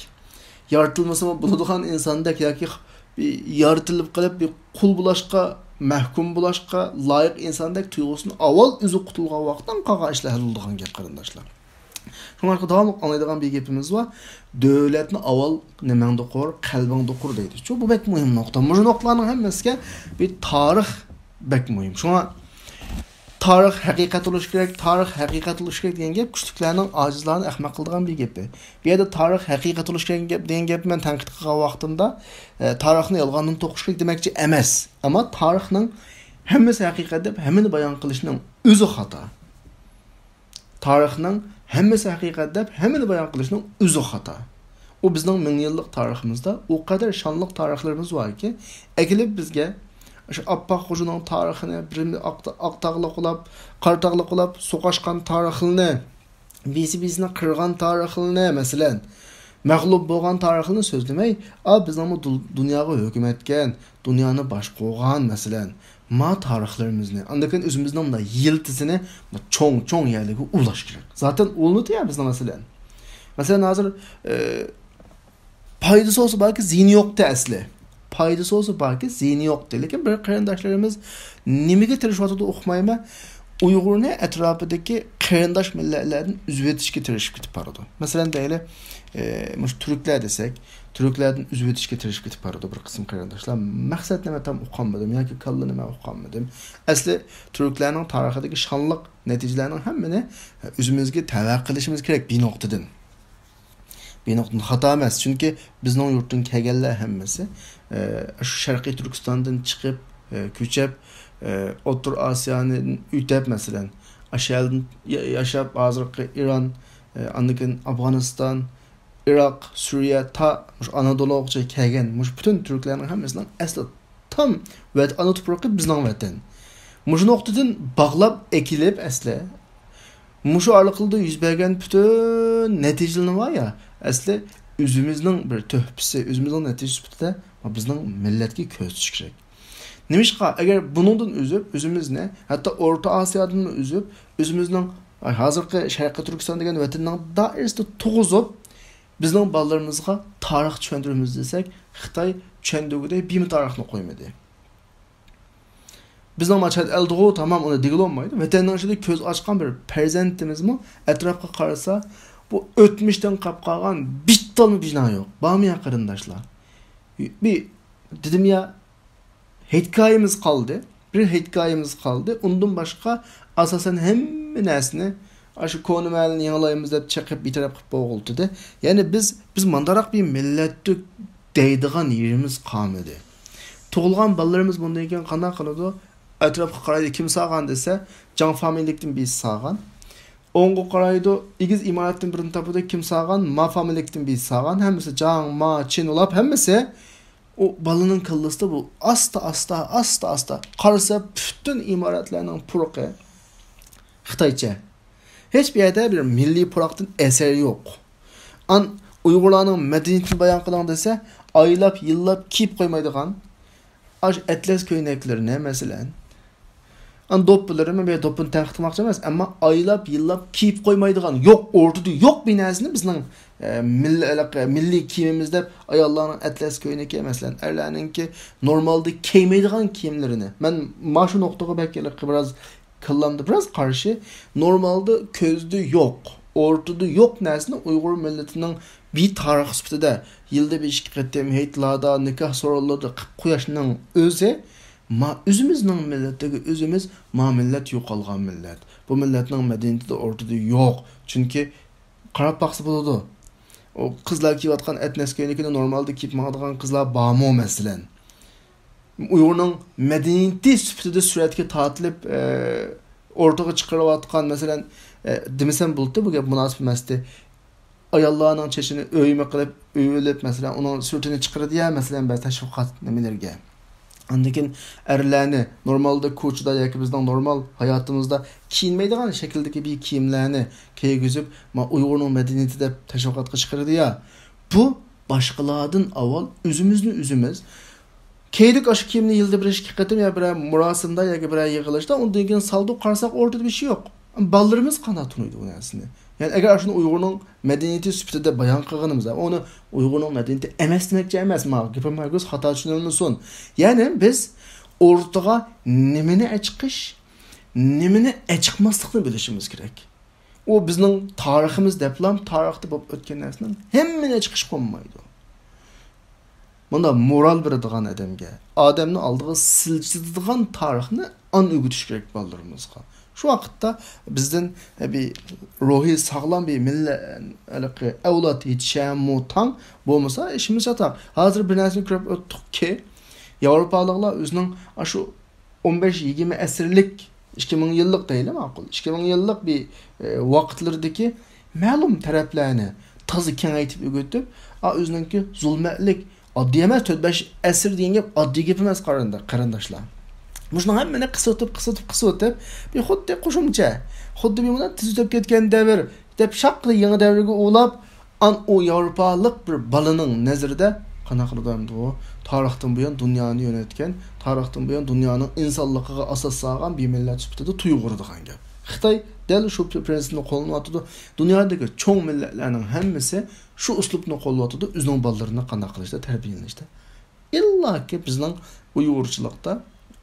يارىتىلمىسىمۇ بولىدىغان ئىنساندەك ياكى بىر يارىتىلىپ قېلىپ بىر قۇل بولۇشقا مەھكۇم بولۇشقا لايىق ئىنساندەك تۇيغۇسىدىن ئاۋۋال ئۆزى قۇتۇلغان ۋاقىتتىن قالغان ئىشلار ھەل بولىدىغان گەپ، قېرىنداشلار. شۇڭلاشقا داۋاملىق ئاڭلايدىغان بىر گېپىمىز بار. دۆلەتنى ئاۋۋال نېمەڭدە قۇر، قەلبىڭدە قۇر دەيدۇ. شۇ، بۇ بەك مۇھىم نۇقتا. مۇشۇ نۇقتىلارنىڭ ھەممىسىگە بىر تارىخ بەك مۇھىم. شۇڭا تارىخ ھەقىقەت بولۇشى كېرەك، تارىخ ھەقىقەت بولۇشى كېرەك دېگەن گەپ كۈچلۈكلەرنىڭ، ئاجىزلارنىڭ ئەخمەق قىلىدىغان بىر گېپى. بۇ يەردە تارىخ ھەقىقەت بولۇشى كېرەك دېگەن گەپ، دېگەن گەپنى مەن تەنقىد قىلغان ۋاقتىمدا، ئە، تارىخنى يالغاندىن توقۇش كېرەك دېمەكچى ئەمەس. ئەمما تارىخنىڭ ھەممىسى ھەقىقەت دەپ ھەممىنى بايان قىلىشنىڭ ئۆزى خاتا. تارىخنىڭ ھەممىسى ھەقىقەت دەپ ھەممىنى بايان قىلىشنىڭ ئۆزى خاتا. ئۇ بىزنىڭ مىڭ يىللىق تارىخىمىزدا ئۇ قەدەر شانلىق تارىخلىرىمىز باركى، ئەكېلىپ بىزگە شۇ ئاپپاق خوجىنىڭ تارىخىنى، بىرى ئاق، ئاق تاغلىق بولاپ، قارا تاغلىق بولاپ سوقۇشقان تارىخىنى، بىرسى بىرسىنى قىرغان تارىخىنى، مەسىلەن، مەغلۇپ بولغان تارىخىنى سۆزلىمەي، ئا، بىزنىڭمۇ دۇ-، دۇنياغا ھۆكۈم ئەتكەن، دۇنيانى باشقۇرغان، مەسىلەن، ما تارىخلىرىمىزنى، ئاندىن كېيىن ئۆزىمىزنىڭ مۇنداق يىلتىزىنى چوڭ، چوڭ يەرلەرگە ئۇلاش كېرەك. زاتەن ئۇلىنىدۇ يا بىزنىڭ، مەسىلەن. مەسىلەن، ھازىر، ئى، پايدىسى بولسا باركى، زىيىنى يوقتى ئەسلى. پايدىسى بولسا باركى، زىيىنى يوقتى. لېكىن بىر قېرىنداشلىرىمىز نېمىگە تىرىشىۋاتىدۇ ئۇقمايمەن. ئۇيغۇرنى ئەتراپىدىكى قېرىنداش مىللەتلەردىن ئۈزۈۋېتىشكە تىرىشىپ كېتىپ بارىدۇ. مەسىلەن، دەيلى، ئى، مۇشۇ تۈركلەر دېسەك، تۈركلەردىن ئۈزۈۋېتىشكە تىرىشىپ كېتىپ بارىدۇ بىر قىسىم قېرىنداشلار. مەقسەتنى مەن تام ئۇقالمىدىم ياكى كاللىنى مەن ئۇقالمىدىم. ئەسلى تۈركلەرنىڭ تارىخىدىكى شانلىق نەتىجىلەرنىڭ ھەممىنى ئۆزىمىزگە تەۋە قىلىشىمىز كېرەك بىر نۇقتىدىن. بىر نۇقتىدىن خاتا ئەمەس، چۈنكى بىزنىڭ يۇرتتىن كەلگەنلەر ھەممىسى، ئە، شۇ شەرقىي تۈركىستاندىن چىقىپ، ئە، كۆچۈپ، ئە، ئوتتۇرا ئاسىيانى ئۆتۈپ، مەسىلەن، ئاشۇ يەردىن يا-، ياشاپ، ھازىرقى ئىران، ئە، ئاندىن كېيىن ئافغانىستان، ئىراق، سۈرىيە، تا مۇشۇ ئانادولۇغىچە كەلگەن مۇشۇ پۈتۈن تۈركلەرنىڭ ھەممىسىنىڭ ئەسلى تام ۋەت-، ئانا تۇپرىقى بىزنىڭ ۋەتەن. مۇشۇ نۇقتىدىن باغلاپ ئەكېلىپ ئەسلى، مۇشۇ ئارقىلىقلا يۈز بەرگەن پۈتۈن نەتىجىلىرى بار يا، ئەسلى ئۆزىمىزنىڭ بىر تۆھپىسى، ئۆزىمىزنىڭ نەتىجىسى سۈپىتىدە بىزنىڭ مىللەتكە كۆز تۇتۇش كېرەك. نېمىشقا؟ ئەگەر بۇنىڭدىن ئۈزۈپ، ئۆزىمىزنى، ھەتتا ئورتا ئاسىيادىنمۇ ئۈزۈپ، ئۆزىمىزنىڭ، ئاي، ھازىرقى شەرقىي تۈركىستان دېگەن ۋەتەننىڭ دائىرىسىدە تۇغۇزۇپ، بىزنىڭ بالىلىرىمىزغا تارىخ چۈشەندۈرىمىز دېسەك، خىتاي چۈشەندۈرگۈدەك بىمۇ تارىخنى قويمىدى. بىزنىڭ ما چەت ئەلدىغۇ، تامام، ئۇنى دېگىلى بولمايدۇ. ۋەتەننىڭ ئىچىدە كۆز ئاچقان بىر پەرزەنتىمىزمۇ ئەتراپقا قارىسا، بۇ ئۆتمۈشتىن قاپ قالغان بىتتالمۇ بىنا يوق. بارمۇ يا قېرىنداشلار؟ بىر دېدىم يا، ھېكايىمىز قالدى. بىر ھېكايىمىز قالدى. ئۇندىن باشقا ئاساسەن ھەممە نەرسىنى ئاشۇ كونا مەھەللىنى يېڭىلايمىز دەپ چېقىپ بىتەرەپ قىلىپ بولغۇلتىدى. يەنى بىز، بىز مانداراق بىر مىللەتتۇق دەيدىغان يېرىمىز قالمىدى. تۇغۇلغان بالىلىرىمىز بۇندىن كېيىن قانداق قىلىدۇ؟ ئەتراپقا قارايدۇ، كىم سالغان دېسە، جاڭ فامىلىلىكتىن بىرسى سالغان. ئوڭغا قارايدۇ، ئېگىز ئىمارەتتىن بىرنى تاپىدۇ، كىم سالغان؟ ما فامىلىلىكتىن بىرسى سالغان. ھەممىسى جاڭ، ما، چىن ئۇلاپ ھەممىسى. ئۇ بالىنىڭ كاللىسىدا بۇ ئاستا، ئاستا، ئاستا، ئاستا. قارىسا، پۈتۈن ئىمارەتلەرنىڭ پۇرىقى خىتايچە. ھېچ بىر يەردە بىر مىللىي پۇراقتىن ئەسەر يوق. ئان ئۇيغۇرلارنىڭ مەدەنىيىتىنى بايان قىلىڭ دېسە، ئايلاپ، يىللاپ كىيىپ قويمايدىغان، ئاشۇ ئەتلەس كۆينەكلىرىنى، مەسىلەن، ئان دوپپىلىرىنى، مەن بۇ يەردە دوپپىنى تەنقىد قىلماقچى ئەمەس، ئەمما ئايلاپ، يىللاپ كىيىپ قويمايدىغان، يوق، ئوردىدا يوق بىر نەرسىنى بىزنىڭ، ئە، مىللىي، مىللىي كىيىمىمىز دەپ ئاياللارنىڭ ئەتلەس كۆينىكى، مەسىلەن، ئەرلەرنىڭكى نورمالدا كىيمەيدىغان كىيىملىرىنى. مەن مانا شۇ نۇقتىغا بەك ھېلىقى بىراز كاللامدا بىراز قارشى. نورمالدا كۆزدە يوق، ئوردىدا يوق نەرسىنى ئۇيغۇر مىللىتىنىڭ بىر تارىخى سۈپىتىدە يىلدا بىر ئىككى قېتىم ھېيتلاردا، نىكاھ سورۇنلىرىدا قىلىپ قويۇشنىڭ ئۆزى، ما ئۆزىمىزنىڭ مىللىتىگە ئۆزىمىز، ما مىللەت يوقالغان مىللەت. بۇ مىللەتنىڭ مەدەنىيىتىدە ئوردىدا يوق. چۈنكى قاراپ باقسا بولىدۇ. ئۇ قىزلار كىيىۋاتقان ئەتلەس كۆينىكىنى نورمالدا كىيىپ ماڭىدىغان قىزلار بارمۇ، مەسىلەن؟ ئۇيغۇرنىڭ مەدەنىيىتى سۈپىتىدە سۈرەتكە تارتىلىپ، ئە، ئورتىغا چىقىرىلىۋاتقان، مەسىلەن، ئە، دېمىسەم بولاتتى، بۇ گەپ مۇناسىپ ئەمەستى. ئاياللارنىڭ چېچىنى ئۆيمە قىلىپ، ئۆيۈلۈپ، مەسىلەن، ئۇنىڭ سۈرىتىنى چىقىرىدۇ يا، مەسىلەن، بەزى تەشۋىقات نېمىلىرىگە. ئاندىن كېيىن ئەرلەرنى نورمالدا كوچىدا ياكى بىزنىڭ نورمال ھاياتىمىزدا كىيىنمەيدىغان شەكىلدىكى بىر كىيىملەرنى كىيگۈزۈپ، ما ئۇيغۇرنىڭ مەدەنىيىتى دەپ تەشۋىقاتقا چىقىرىدۇ يا. بۇ باشقىلاردىن ئاۋۋال ئۆزىمىزنى ئۆزىمىز كىيدۇق ئاشۇ كىيىمنى يىلدا بىر ئىككى قېتىم يا بىرەر مۇراسىمدا ياكى بىرەر يىغىلىشتا، ئۇندىن كېيىن سالدۇق، قارىساق ئورتىدا بىر شەي يوق. بالىلىرىمىز قانداق تونۇيدۇ بۇ نەرسىنى؟ يەنى ئەگەر ئاشۇنى ئۇيغۇرنىڭ مەدەنىيىتى سۈپىتىدە بايان قىلغىنىمىزدا، ئۇنى ئۇيغۇرنىڭ مەدەنىيىتى ئەمەس دېمەكچى ئەمەس، ماڭا گېپىم ھەرگىز خاتا چۈشىنىلمىسۇن. يەنى بىز ئورتىغا نېمىنى ئەچىقىش، نېمىنى ئەچىقماسلىقنى بىلىشىمىز كېرەك. ئۇ بىزنىڭ تارىخىمىز دەپلام، تارىختا بولۇپ ئۆتكەن نەرسىنىڭ ھەممىنى ئەچىقىشقا بولمايدۇ. مۇنداق مورال بېرىدىغان ئادەمگە، ئادەمنى ئالدىغا سىلجىتىدىغان تارىخنى ئان ئۆگىتىش كېرەك بالىلىرىمىزغا. شۇ ۋاقىتتا بىزدىن بىر روھى ساغلام بىر مىللەت، ھېلىقى ئەۋلاد يېتىشەمۇ تاڭ، بولمىسا ئىشىمىز چاتاق. ھازىر بىر نەرسىنى كۆرۈپ ئۆتتۇقكى، ياۋروپالىقلار ئۆزىنىڭ ئاشۇ ئون بەش يىگىرمە ئەسىرلىك، ئىككى مىڭ يىللىق دەيلى ماقۇل. ئىككى مىڭ يىللىق بىر، ئە، ۋاقىتلىرىدىكى مەلۇم تەرەپلەرنى تازا كېڭەيتىپ ئۆگىتىپ، ئا، ئۆزىنىڭكى زۇلمەتلىك، ئاددىي ئەمەس، تۆت بەش ئەسىر دېگەن گەپ ئاددىي گەپ ئەمەس قېرىندا-، قېرىنداشلار. مۇشۇنىڭ ھەممىنى قىسىۋېتىپ، قىسىۋېتىپ، قىسىۋېتىپ، بىر خۇددى قوشۇمچە، خۇددى بىر مۇنداق تېز ئۆتۈپ كەتكەن دەۋر دەپ شاقلا يېڭى دەۋرگە ئۇلاپ، ئان ئۇ ياۋروپالىق بىر بالىنىڭ نەزىرىدە قانداق قىلىدۇ ئەمدى ئۇ؟ تارىختىن بۇيان دۇنيانى يۆنەتكەن، تارىختىن بۇيان دۇنيانىڭ ئىنسانلىقىغا ئاساس سالغان بىر مىللەت سۈپىتىدە تۇيغۇرىدىغان گەپ. خىتاي دەل شۇ پرىنسىپنى قوللىنىۋاتىدۇ. دۇنيادىكى چوڭ مىللەتلەرنىڭ ھەممىسى شۇ ئۇسلۇبنى قوللىنىۋاتىدۇ، ئۆزىنىڭ بالىلىرىنى قانداق قىلىشتا، تەربىيەلىنىشتە. ئىللاكى بىزنىڭ ئۇيغۇرچىلىقتا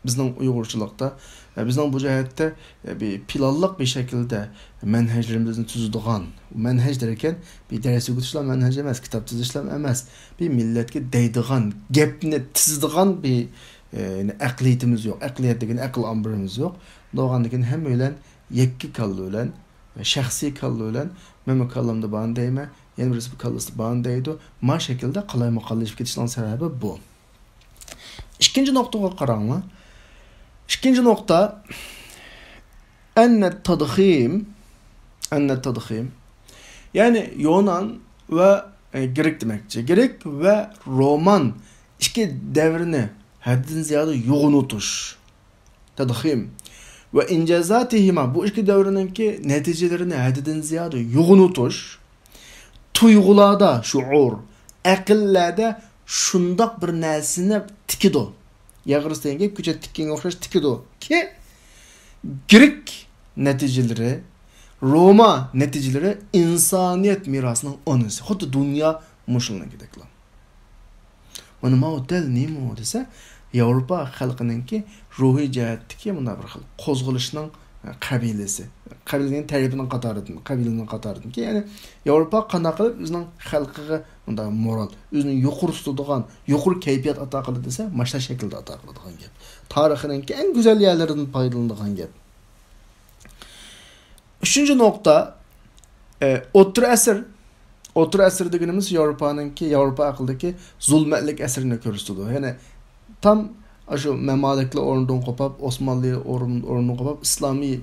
بىزنىڭ ئۇيغۇرچىلىقتا، ئە، بىزنىڭ بۇ جەھەتتە، ئە، بىر پىلانلىق بىر شەكىلدە مەنھەجلىرىمىزنى تۈزىدىغان، مەنھەج دەركەن، بىر دەرس ئۆگىتىشلا مەنھەج ئەمەس، كىتاب تۈزۈشلا ئەمەس، بىر مىللەتكە دەيدىغان گەپنى تىزىدىغان بىر، ئە، ئەقلىيىتىمىز يوق، ئەقلىيەت دېگەن ئەقىل ئامبىرىمىز يوق. بولغاندىكىن ھەممە بىلەن يەككە كاللا بىلەن، شەخسىي كاللا بىلەن، مەنمۇ كاللامدا بارنى دەيمەن، يەنە بىرسى بۇ كاللىسىدا بارنى دەيدۇ. ما شەكىلدە قالايمىقانلىشىپ كېتىشنىڭ سەۋەبى بۇ. ئىككىنچى نۇقتىغا قاراڭلار. ئىككىنچى نۇقتا، ئەننە تەدخىم، ئەننە تەدخىم. يەنى يۇنان ۋە، ئە، گرېك دېمەكچى. گرېك ۋە رومان ئىككى دەۋرنى ھەددىدىن زىيادە يوغىنىتىش. تەدخىم. ۋە ئىنجازاتىھىما، بۇ ئىككى دەۋرنىڭكى نەتىجىلىرىنى ھەددىدىن زىيادە يوغىنىتىش. تۇيغۇلاردا شۇئۇر، ئەقىللەردە شۇنداق بىر نەرسىنى تىكىدۇ. ياغرىس دېگەن گەپ كۆچەت تىككەنگە ئوخشاش تىكىدۇكى، گرېك نەتىجىلىرى، روما نەتىجىلىرى ئىنسانىيەت مىراسىنىڭ ئانىسى. خۇددى دۇنيا مۇشۇنىڭكىدەكلا. مانا ماۋۇ دەل نېمە دېسە، ياۋروپا خەلقىنىڭكى روھىي جەھەتتىكى مۇنداق بىر خىل قوزغىلىشنىڭ، ئە، قەبىلىسى. قەبىلە دېگەن تەرىپىنىڭ قاتارىدىن، قەبىلىنىڭ قاتارىدىنكى، يەنى ياۋروپا قانداق قىلىپ ئۆزىنىڭ خەلقىگە مۇنداق مورال، ئۆزىنى يۇقىرى تۇتىدىغان، يۇقىرى كەيپىيات ئاتا قىلدى دېسە، مانا شۇ شەكىلدە ئاتا قىلىدىغان گەپ. تارىخىنىڭكى ئەڭ گۈزەل يەرلىرىدىن پايدىلىنىدىغان گەپ. ئۈچىنچى نۇقتا، ئە، ئوتتۇرا ئەسىر. ئوتتۇرا ئەسىر دېگىنىمىز ياۋروپانىڭكى، ياۋروپا ئەقلىدىكى زۇلمەتلىك ئەسىرىنى كۆرسىتىدۇ. يەنى تام ئاشۇ مەمالىكلەر ئورنىدىن قوپاپ، ئوسمانلى ئورن-، ئورنىدىن قوپاپ، ئىسلامىي،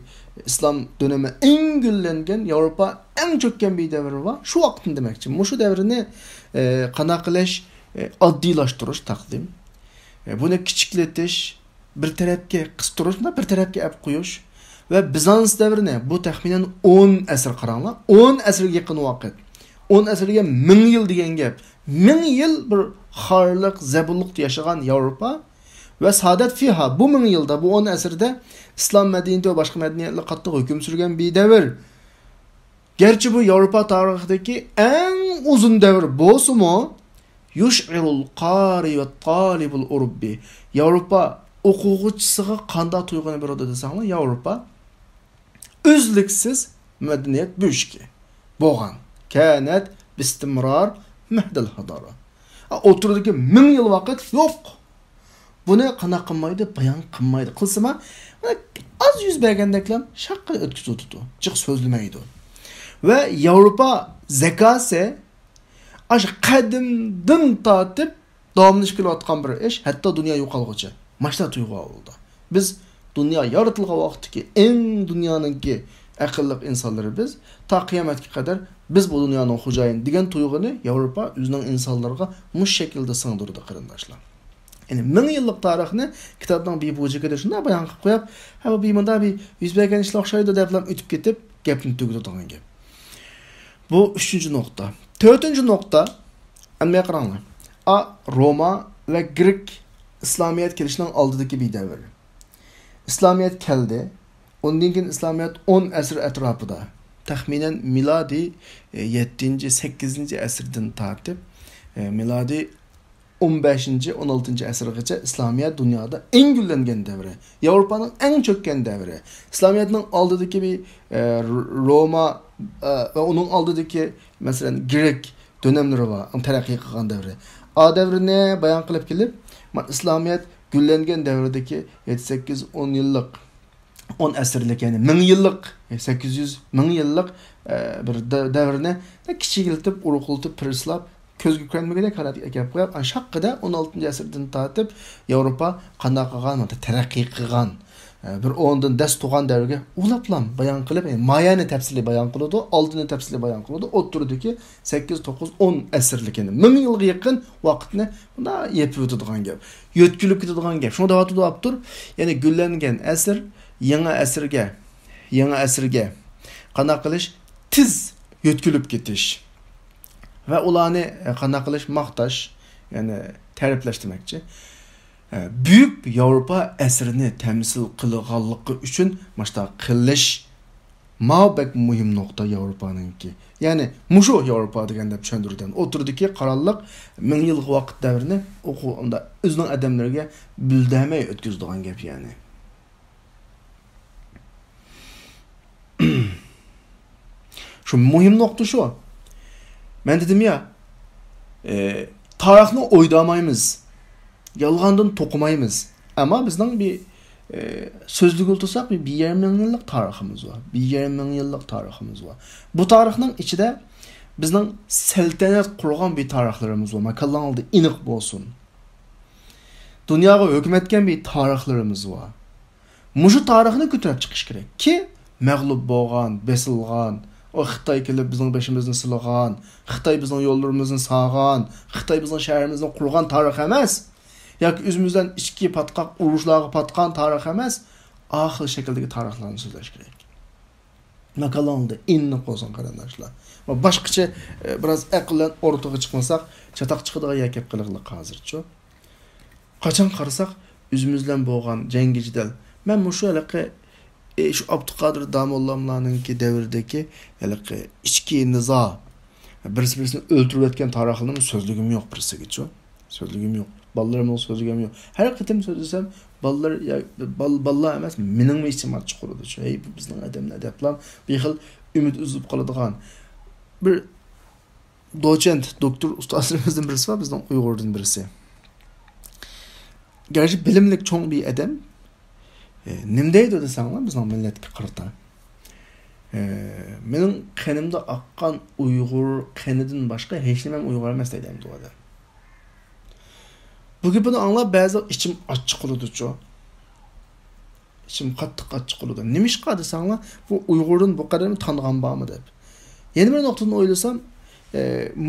ئىسلام دۆلىمى ئەڭ گۈللەنگەن، ياۋروپا ئەڭ چۆككەن بىر دەۋرى بار. شۇ ۋاقىتنى دېمەكچى. مۇشۇ دەۋرنى، ئە، قانداق قىلىش، ئە، ئاددىيلاشتۇرۇش تەقدىم. ئە، بۇنى كىچىكلىتىش، بىر تەرەپكە قىستۇرۇش، مۇنداق بىر تەرەپكە ئەپ قويۇش ۋە بىزانس دەۋرىنى، بۇ تەخمىنەن ئون ئەسىر، قاراڭلار، ئون ئەسىرگە يېقىن ۋاقىت. ئون ئەسىرگە مىڭ يىل دېگەن گەپ. مىڭ يىل بىر خارلىق، زەبۇنلۇقتا ياشىغان ياۋروپا ۋە سادەت فىھا، بۇ مىڭ يىلدا، بۇ ئون ئەسىردە ئىسلام مەدەنىيىتى ۋە باشقا مەدەنىيەتلەر قاتتىق ھۆكۈم سۈرگەن بىر دەۋر. گەرچە بۇ ياۋروپا تارىخىدىكى ئەڭ ئۇزۇن دەۋر بولسىمۇ، يۇشئىرۇل قارى ۋە تالىبۇل ئۇرۇببى، ياۋروپا ئوقۇغۇچىسىغا قانداق تۇيغۇنى بېرىدۇ دېسەڭلار، ياۋروپا ئۈزلۈكسىز مەدەنىيەت بۆشۈكى بولغان. كانەت بىستىمرار مەھدەل ھادارا. ئوتتۇرىدىكى مىڭ يىل ۋاقىت يوق. بۇنى قانداق قىلمايدۇ؟ بايان قىلمايدۇ. قىلسىما، ئاز يۈز بەرگەندەكلا شاققىدە ئۆتكۈزۈۋېتىدۇ. جىق سۆزلىمەيدۇ. ۋە ياۋروپا زاكاسى ئاشۇ قەدىمدىن تارتىپ داۋاملىشىپ كېلىۋاتقان بىر ئىش، ھەتتا دۇنيا يوقالغۇچە. ماشتا تۇيغۇ ئاۋۇلدا. بىز دۇنيا يارىتىلغان ۋاقىتتىكى ئەڭ دۇنيانىڭكى ئەقىللىق ئىنسانلىرى بىز. تا قىيامەتكە قەدەر بىز بۇ دۇنيانىڭ خوجايىنى دېگەن تۇيغۇنى ياۋروپا ئۆزىنىڭ ئىنسانلىرىغا مۇشۇ شەكىلدە سىڭدۈرىدۇ، قېرىنداشلار. يەنى مىڭ يىللىق تارىخنى كىتابنىڭ بىر بۇجىكىدە شۇنداق بايان قىلىپ قويۇپ، ھە، بۇ بىر مۇنداق بىر يۈز بەرگەن ئىشلار ئوخشايدۇ دەپلا ئۆتۈپ كېتىپ، گەپنى تۈگىتىدىغان گەپ. بۇ ئۈچىنچى نۇقتا. تۆتىنچى نۇقتا، ئەمدى قاراڭلار. ئا، روما ۋە گرېك ئىسلامىيەت كېلىشىنىڭ ئالدىدىكى بىر دەۋر. ئىسلامىيەت كەلدى. ئۇندىن كېيىن ئىسلامىيەت ئون ئەسىر ئەتراپىدا، تەخمىنەن مىلادىي، ئە، يەتتىنچى، سەككىزىنچى ئەسىردىن تارتىپ، ئە، مىلادىي ئون بەشىنچى، ئون ئالتىنچى ئەسىرگىچە ئىسلامىيەت دۇنيادا ئەڭ گۈللەنگەن دەۋرى، ياۋروپانىڭ ئەڭ چۆككەن دەۋرى. ئىسلامىيەتنىڭ ئالدىدىكى بىر، ئە، روما، ئە، ۋە ئۇنىڭ ئالدىدىكى، مەسىلەن، گرېك دۆنەملىرى بار، ئەڭ تەرەققىي قىلغان دەۋرى. ئا دەۋرنى بايان قىلىپ كېلىپ، ما-، ئىسلامىيەت گۈللەنگەن دەۋرىدىكى يەتتە، سەككىز، ئون يىللىق، ئون ئەسىرلىك، يەنى مىڭ يىللىق، سەككىز يۈز، مىڭ يىللىق، ئە، بىر دە-، دەۋرنى كىچىكلىتىپ، ئورۇقلىتىپ، پىرسلاپ، كۆزگە كۆرۈنمىگۈدەك ھالەتكە ئەكەپ قويۇپ، ئاشۇ ھەققىدە ئون ئالتىنچى ئەسىردىن تارتىپ ياۋروپا قانداق قىلغان، تەرەققىي قىلغان، ئە، بىر ئورنىدىن دەس تۇرغان دەۋرگە ئۇلاپلا بايان قىلىپ، يەنى مايەنى تەپسىلىي بايان قىلىدۇ، ئالدىنى تەپسىلىي بايان قىلىدۇ، ئوتتۇرىدىكى سەككىز، توققۇز، ئون ئەسىرلىك، يەنى مىڭ يىلغا يېقىن ۋاقىتنى مۇنداق يېپىۋېتىدىغان گەپ. يۆتكىلىپ كېتىدىغان گەپ. شۇڭا دەۋاتىدۇ ئاپتور، يەنى گۈللەنگەن ئەسىر، يېڭى ئەسىرگە، يېڭى ئەسىرگە قانداق قىلىش؟ تېز يۆتكىلىپ كېتىش. ۋە ئۇلارنى، ئە، قانداق قىلىش؟ ماختاش، يەنى تەرىپلەش دېمەكچى. ئە، بۈيۈك ياۋروپا ئەسىرىنى تەمسىل قىلغانلىقى ئۈچۈن ماشتا قىلىش ما بەك مۇھىم نۇقتا ياۋروپانىڭكى. يەنى مۇشۇ ياۋروپا دېگەن دەپ چۈشەندۈرگەن. ئوتتۇرىدىكى قارانلىق مىڭ يىلغا ۋاقىت دەۋرىنى ئوقۇ-، ئۇندا ئۆزىنىڭ ئادەملىرىگە بىلدۈرمەي ئۆتكۈزىدىغان گەپ يەنى. شۇ مۇھىم نۇقتا شۇ. مەن دېدىم يا، ئى، تارىخنى ئويدىمايمىز، يالغاندىن توقۇمايمىز. ئەمما بىزنىڭ بىر، ئى، سۆزلىگىلى تۇرساق، بىر، بىر يېرىم مىڭ يىللىق تارىخىمىز بار. بىر يېرىم مىڭ يىللىق تارىخىمىز بار. بۇ تارىخنىڭ ئىچىدە بىزنىڭ سەلتەنەت قۇرغان بىر تارىخلىرىمىز بار. ماكانلاڭلاردا ئېنىق بولسۇن. دۇنياغا ھۆكۈم ئەتكەن بىر تارىخلىرىمىز بار. مۇشۇ تارىخنى كۆتۈرۈپ چىقىش كېرەك. كى مەغلۇپ بولغان، بېسىلغان، ئۇ خىتاي كېلىپ بىزنىڭ بېشىمىزنى سىلىغان، خىتاي بىزنىڭ يوللىرىمىزنى ساغان، خىتاي بىزنىڭ شەھىرىمىزنى قۇرغان تارىخ ئەمەس. ياكى ئۆزىمىزدىن ئىچكى پاتقاق ئۇرۇشلارغا پاتقان تارىخ ئەمەس. ئا خىل شەكىلدىكى تارىخلارنى سۆزلەش كېرەك. ماكانلاڭلاردا ئېنىق بولسۇن قېرىنداشلار. ۋە باشقىچە، ئە، بىراز ئەقىل بىلەن ئورتىغا چىقمىساق، چاتاق چىقىدىغان يەر كەپ قېلىقلىق ھازىرچۇ. قاچان قارىساق، ئۆزىمىز بىلەن بولغان جەڭگى جېدەل. مەن مۇشۇ ھېلىقى، ئى، شۇ ئابدۇقادىر داموللاملارنىڭكى دەۋرىدىكى ھېلىقى ئىچكى نىزا، بىرسى بىرسىنى ئۆلتۈرۈۋەتكەن تارىخلىرىنى سۆزلىگۈم يوق بىرسىگىچۇ. سۆزلىگۈم يوق. بالىلىرىمنىڭ سۆزلىگۈم يوق. ھەر قېتىم سۆزلىسەم، بالىلار يا، بال-، بالىلار ئەمەس، مېنىڭمۇ ئىچىم ئاچچىق بولىدۇچۇ. ھەي، بۇ بىزنىڭ ئادەملەر دەپلا بىر خىل ئۈمىد ئۈزۈلۈپ قالىدىغان. بىر دوچېنت، دوكتور ئۇستازلىرىمىزدىن بىرسى بار، بىزنىڭ ئۇيغۇردىن بىرسى. گەرچە بىلىملىك چوڭ بىر ئادەم، ئە، نېمە دەيدۇ دېسەڭلار، بىزنىڭ مىللەتكە قارىتا. ئە، مېنىڭ قېنىمدا ئاققان ئۇيغۇر قېنىدىن باشقا ھېچنېمەم ئۇيغۇر ئەمەس دەيدۇ ئەمدى ئۇ ئادەم. بۇ گېپىنى ئاڭلاپ بەزى ئىچىم ئاچچىق بولىدۇچۇ. ئىچىم قاتتىق ئاچچىق بولىدۇ. نېمىشقا دېسەڭلار، بۇ ئۇيغۇردىن بۇ قەدەر تانىغان بارمۇ دەپ. يەنە بىر نۇقتىدىن ئويلىسام، ئە،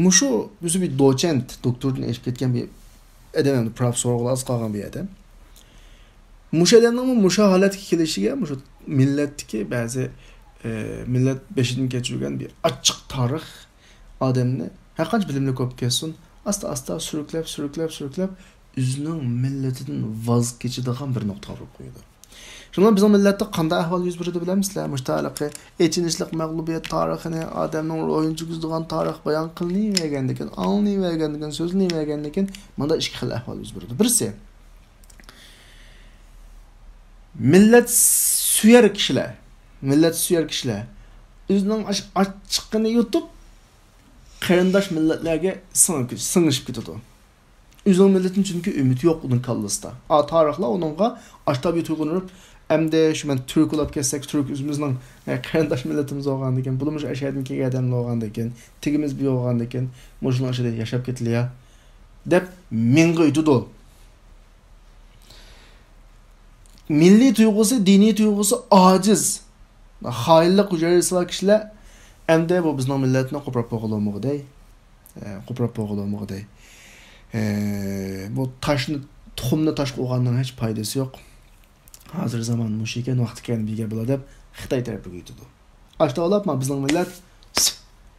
مۇشۇ ئۆزى بىر دوچېنت، دوكتوردىن ئېشىپ كەتكەن بىر ئادەم، ئەمدى پروفېسسورغىلا ئاز قالغان بىر ئادەم. مۇشۇ ئادەمنىڭمۇ مۇشۇ ھالەتكە كېلىشىگە مۇشۇ مىللەتتىكى بەزى، ئە، مىللەت بېشىدىن كەچۈرگەن بىر ئاچچىق تارىخ ئادەمنى، ھەرقانچە بىلىملىك بولۇپ كەتسۇن، ئاستا-ئاستا سۈرۈكلەپ، سۈرۈكلەپ، سۈرۈكلەپ، ئۆزىنىڭ مىللىتىدىن ۋاز كېچىدىغان بىر نۇقتىغا ئاپىرىپ قويىدۇ. شۇڭا بىزنىڭ مىللەتتە قانداق ئەھۋال يۈز بېرىدۇ بىلەمسىلەر؟ مۇشۇ ھېلىقى ئېچىنىشلىق مەغلۇبىيەت تارىخىنى، ئادەمنىڭ روھىنى چۈگۈزىدىغان تارىخ بايان قىلىنىۋەرگەندىكىن، ئاڭلىنىۋەرگەندىكىن، سۆزلىنىۋەرگەندىكىن، مۇندا ئىككى خىل ئەھۋال يۈز بېرىدۇ. بىرسى، مىللەت سۆيەر كىشىلەر، مىللەت سۆيەر كىشىلەر ئۆزىنىڭ ئاش-، ئاچچىقىنى يۇتۇپ، قېرىنداش مىللەتلەرگە سىڭىپ كېتىش، سىڭىشىپ كېتىدۇ. ئۆزىنىڭ مىللىتىنى چۈنكى ئۈمىدى يوق ئۇنىڭ كاللىسىدا. ئا، تارىخلا ئۇنىڭغا ئاشتا بىر تۇيغۇنى ئۇرۇپ، ئەمدى شۇ مەن تۈرك بولاپ كەتسەك، تۈرك ئۆزىمىزنىڭ، ئە، قېرىنداش مىللىتىمىز بولغاندىكىن، بۇلىمۇ شۇ ئەشەدىن كەلگەن ئادەملەر بولغاندىكىن، تېگىمىز بىر بولغاندىكىن، مۇشۇنىڭ ئىچىدە ياشاپ كېتىلىيا، دەپ مىڭغا ئۆتىدۇ. مىللىي تۇيغۇسى، دىنىي تۇيغۇسى ئاجىز، خائىنلىق ھۈجەيرىسى بار كىشىلەر ئەمدى بۇ بىزنىڭ مىللەتنى قوپۇراپ بولغىلى بولمىغۇدەي. ئە، قوپۇراپ بولغىلى بولمىغۇدەي. ئە، بۇ تاشنى، تۇخۇمنى تاشقا ئۇرغاننىڭ ھېچ پايدىسى يوق. ھازىر زامان مۇشۇ ئىكەن، ۋاقتى كەلگەندە بىر گەپ بولا دەپ خىتاي تەرىپىگە ئۆتىدۇ. ئاشتاۋلاپ ما بىزنىڭ مىللەت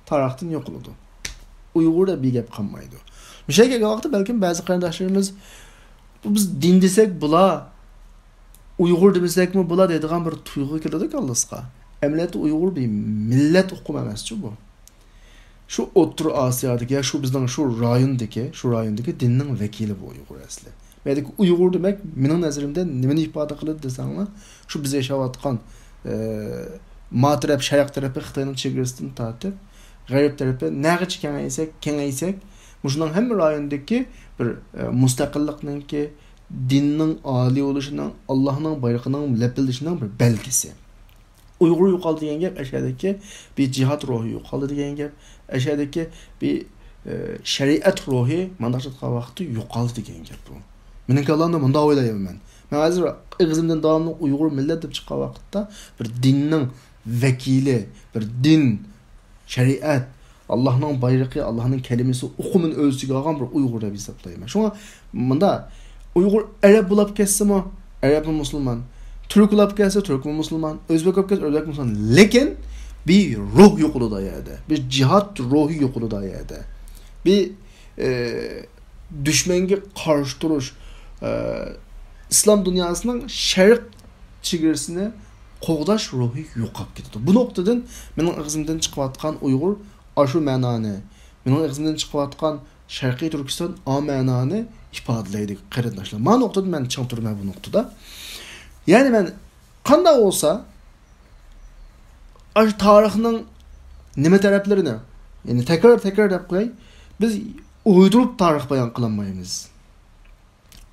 تارىختىن يوقىلىدۇ. ئۇيغۇر دەپ بىر گەپ قالمايدۇ. مۇشۇ يەرگە كەلگەن ۋاقىتتا بەلكىم بەزى قېرىنداشلىرىمىز، بۇ بىز دىن دېسەك بولا، ئۇيغۇر دېمىسەكمۇ بولا دەيدىغان بىر تۇيغۇ كېلىدۇ كاللىسىغا. ئەمەلىيەتتە ئۇيغۇر بىر مىللەت ئۇقۇمى ئەمەسچۇ بۇ. شۇ ئوتتۇرا ئاسىيادىكى، يا شۇ بىزنىڭ شۇ رايوندىكى، شۇ رايوندىكى دىننىڭ ۋەكىلى بۇ ئۇيغۇر ئەسلى. بۇ يەردىكى ئۇيغۇر دېمەك، مېنىڭ نەزىرىمدە نېمىنى ئىپادە قىلىدۇ دېسەڭلار، شۇ بىز ياشاۋاتقان، ئە، ما تەرەپ، شەرق تەرىپى خىتاينىڭ چېگرىسىدىن تارتىپ، غەرب تەرىپى نەگىچە كېڭەيسەك، كېڭەيسەك، مۇشۇنىڭ ھەممە رايوندىكى بىر، ئە، مۇستەقىللىقنىڭكى، دىننىڭ ئالىي بولۇشىنىڭ، ئاللاھنىڭ بايرىقىنىڭ لەپىلدىشىنىڭ بىر بەلگىسى. ئۇيغۇر يوقالدى دېگەن گەپ ئەشەدىكى بىر جىھاد روھى يوقالدى دېگەن گەپ. ئەشەدىكى بىر، ئە، شەرىئەت روھى مانداق چاتقان ۋاقىتتا يوقالدى دېگەن گەپ بۇ. مېنىڭ كاللامدا مۇنداق ئويلايمەن مەن. مەن ھازىر ئېغىزىمدىن داۋاملىق ئۇيغۇر مىللەت دەپ چىققان ۋاقىتتا بىر دىننىڭ ۋەكىلى، بىر دىن، شەرىئەت، ئاللاھنىڭ بايرىقى، ئاللاھنىڭ كەلىمىسى ئۇقۇمىنى ئۆز ئىچىگە ئالغان بىر ئۇيغۇر دەپ ھېسابلايمەن. شۇڭا مۇندا ئۇيغۇر ئەرەب بولاپ كەتسىمۇ، ئەرەبمۇ مۇسۇلمان، تۈرك بولاپ كەتسە، تۈركمۇ مۇسۇلمان، ئۆزبېك بولۇپ كەتسە، ئۆزبەك مۇسۇلمان. لېكىن بىر روھ يوقىلىدۇ ئۇ يەردە. بىر جىھاد روھى يوقىلىدۇ ئۇ يەردە. بىر، ئە، دۈشمەنگە قارشى تۇرۇش، ئە، ئىسلام دۇنياسىنىڭ شەرق چېگرىسىنى قوغداش روھى يوقاپ كېتىدۇ. بۇ نۇقتىدىن مېنىڭ ئېغىزىمدىن چىقىۋاتقان ئۇيغۇر ئاشۇ مەنانى، مېنىڭ ئېغىزىمدىن چىقىۋاتقان شەرقىي تۈركىستان ئا مەنانى ئىپادىلەيدۇ، قېرىنداشلار. مانا نۇقتىدا مەن چىڭ تۇرىمەن بۇ نۇقتىدا. يەنى مەن قانداق بولسا، ئاشۇ تارىخنىڭ نېمە تەرەپلىرىنى، يەنى تەكرار، تەكرار دەپ قوياي، بىز ئويدۇرۇپ تارىخ بايان قىلالمايمىز.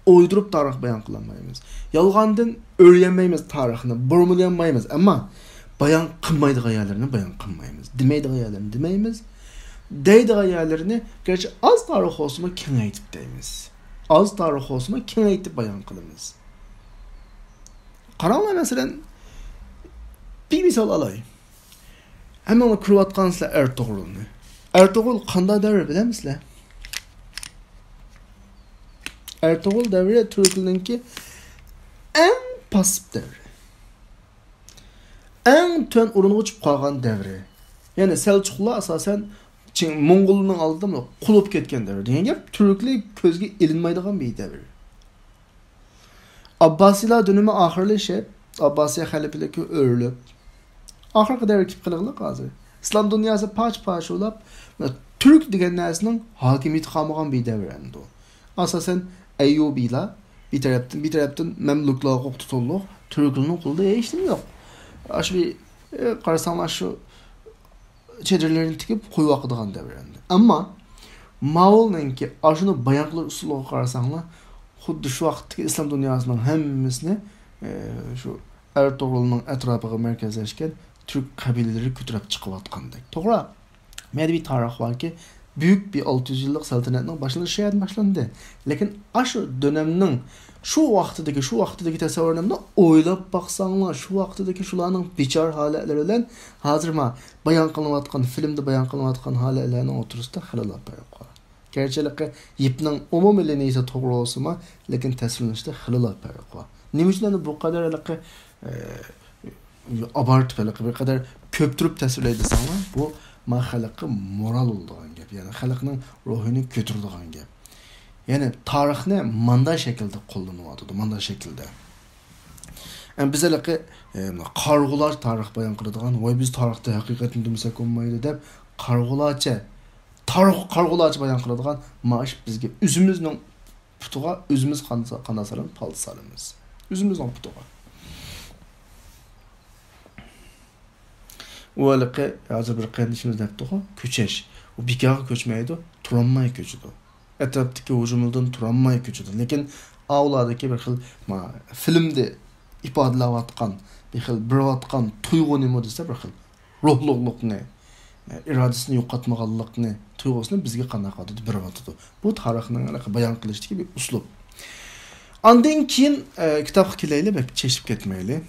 ئويدۇرۇپ تارىخ بايان قىلالمايمىز. يالغاندىن ئۆرۈيەلمەيمىز تارىخنى، بۇرمىلىيالمايمىز. ئەمما بايان قىلمايدىغان يەرلىرىنى بايان قىلمايمىز. دېمەيدىغان يەرلىرىنى دېمەيمىز. دەيدىغان يەرلىرىنى گەرچە ئاز تارىخ بولسىمۇ كېڭەيتىپ دەيمىز. ئاز تارىخ بولسىمۇ كېڭەيتىپ بايان قىلىمىز. قاراڭلار، مەسىلەن، بىر مىسال ئالاي. ھەممىڭلار كۆرۈۋاتقانسىلەر ئەرتۇغرۇلنى. ئەرتۇغرۇل قانداق دەۋر بىلەمسىلەر؟ ئەرتۇغرۇل دەۋرى تۈركلەرنىڭكى ئەڭ پاسسىپ دەۋرى. ئەڭ تۆۋەن ئورۇنغا چۈشۈپ قالغان دەۋرى. يەنى سەلچۇقلار ئاساسەن چىڭ-، موڭغۇلنىڭ ئالدىدا قۇلۇپ كەتكەن دەۋر دېگەن گەپ، تۈركلەر كۆزگە ئىلىنمايدىغان بىر دەۋر. ئابباسىيلار دۆلىمى ئاخىرلىشىپ، ئابباسىيە خەلىپىلىكى ئۆرۈلۈپ، ئاخىرقى دەۋرگە كېلىپ قېلىغلىق ھازىر. ئىسلام دۇنياسى پارچە-پارچە بولاپ، تۈرك دېگەن نەرسىنىڭ ھاكىمىيىتى قالمىغان بىر دەۋر ئەمدى. ئاساسەن، ئەييۇبىيلار بىر تەرەپتىن، بىر تەرەپتىن مەملۇكلارغا تۇتۇلۇق، تۈركلەرنىڭ قولىدا ھېچنېمە يوق. ئاشۇ بىر، ئە، قارىساڭلار، شۇ چېدىرلىرىنى تىكىپ قويۇۋاتىدىغان دەۋر ئەمدى. ئەمما ماۋۇنىڭكى ئاشۇنى بايان قىلىش ئۇسۇلىغا قارىساڭلار، خۇددى شۇ ۋاقىتتىكى ئىسلام دۇنياسىنىڭ ھەممىسىنى، ئە، شۇ ئەرتۇغرۇلنىڭ ئەتراپىغا مەركەزلەشكەن تۈرك قەبىلىلىرى كۆتۈرۈپ چىقىۋاتقاندەك. توغرا، مەدەنىي تارىخ باركى، بۈيۈك بىر ئالتە يۈز يىللىق سەلتەنەتنىڭ باشلىنىشى شۇ يەردىن باشلاندى. لېكىن ئاشۇ دۆنەمنىڭ شۇ ۋاقتىدىكى، شۇ ۋاقتىدىكى تەسەۋۋۇرنى ئويلاپ باقساڭلار، شۇ ۋاقتىدىكى شۇلارنىڭ بىچار ھالەتلىرى بىلەن ھازىر ما بايان قىلىنىۋاتقان، فىلىمدا بايان قىلىنىۋاتقان ھالەتلەرنىڭ ئوتتۇرىسىدا خېلىلا پەرق بار. گەرچە ھېلىقى يىپنىڭ ئومۇمىي لىنىيىسى توغرا بولسىمۇ، لېكىن تەسۋىرلىنىشتە خېلىلا پەرق بار. نېمە ئۈچۈن ئەمدى بۇ قەدەر ھېلىقى، ئە، ئابارتىپ ھېلىقى بىر قەدەر كۆپتۈرۈپ تەسۋىرلەي دېسەڭلار، بۇ ما خەلققە مورال بولىدىغان گەپ، يەنى خەلقنىڭ روھىنى كۆتۈرىدىغان گەپ. يەنى تارىخنى ماندا شەكىلدە قوللىنىۋاتىدۇ، ماندا شەكىلدە. ئەمما بىز ھېلىقى، ئە، قارىغۇلار تارىخ بايان قىلىدىغان، ۋاي، بىز تارىختا ھەقىقەتنى دېمىسەك بولمايدۇ دەپ، قارىغۇلارچە، تارىخ، قارىغۇلارچە بايان قىلىدىغان مائاش بىزگە ئۆزىمىزنىڭ پۇتىغا ئۆزىمىز قان-، قانداق سالىمىز، پالتا سالىمىز. ئۆزىمىزنىڭ پۇتىغا. ئۇ ھېلىقى ھازىر بىر قېرىندىشىمىز دەپتىغۇ، كۆچەش. ئۇ بىكارغا كۆچمەيدۇ، تۇرالماي كۆچىدۇ. ئەتراپتىكى ھۇجۇملاردىن تۇرالماي كۆچىدۇ. لېكىن ئاۋۇلاردىكى بىر خىل، ما، فىلىمدە ئىپادىلەۋاتقان بىر خىل بېرىۋاتقان تۇيغۇ نېمە دېسە، بىر خىل روھلۇقلۇقنى، ئىرادىسىنى يوقاتمىغانلىقنى، تۇيغۇسىنى بىزگە قانداق قىلىۋاتىدۇ، بېرىۋاتىدۇ. بۇ تارىخنىڭ بايان قىلىشتىكى بىر ئۇسلۇب. ئاندىن كېيىن، ئە، كىتابقا كېلەيلى، بەك چېچىپ كەتمەيلى.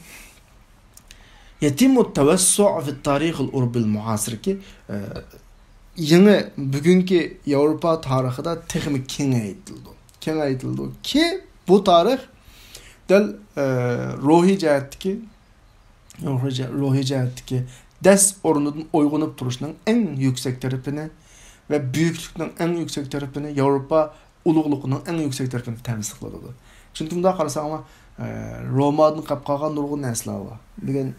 يتم التوسع في التاريخ الأوروبي المعاصر كى، ئە، يېڭى بۈگۈنكى ياۋروپا تارىخىدا تېخىمۇ كېڭەيتىلىدۇ. كېڭەيتىلىدۇ كى، بۇ تارىخ دەل، ئە، روھىي جەھەتتىكى روھىي جە-، روھىي جەھەتتىكى دەس ئورنىدىن ئويغىنىپ تۇرۇشنىڭ ئەڭ يۈكسەك تەرىپىنى ۋە بۈيۈكلۈكنىڭ ئەڭ يۈكسەك تەرىپىنى، ياۋروپا ئۇلۇغلۇقىنىڭ ئەڭ يۈكسەك تەرىپىنى تەمسىل قىلىدۇ. چۈنكى مۇنداق قارىساڭلار، ئە، رومادىن قاپ قالغان نۇرغۇن نەرسىلەر بار. دېگەن،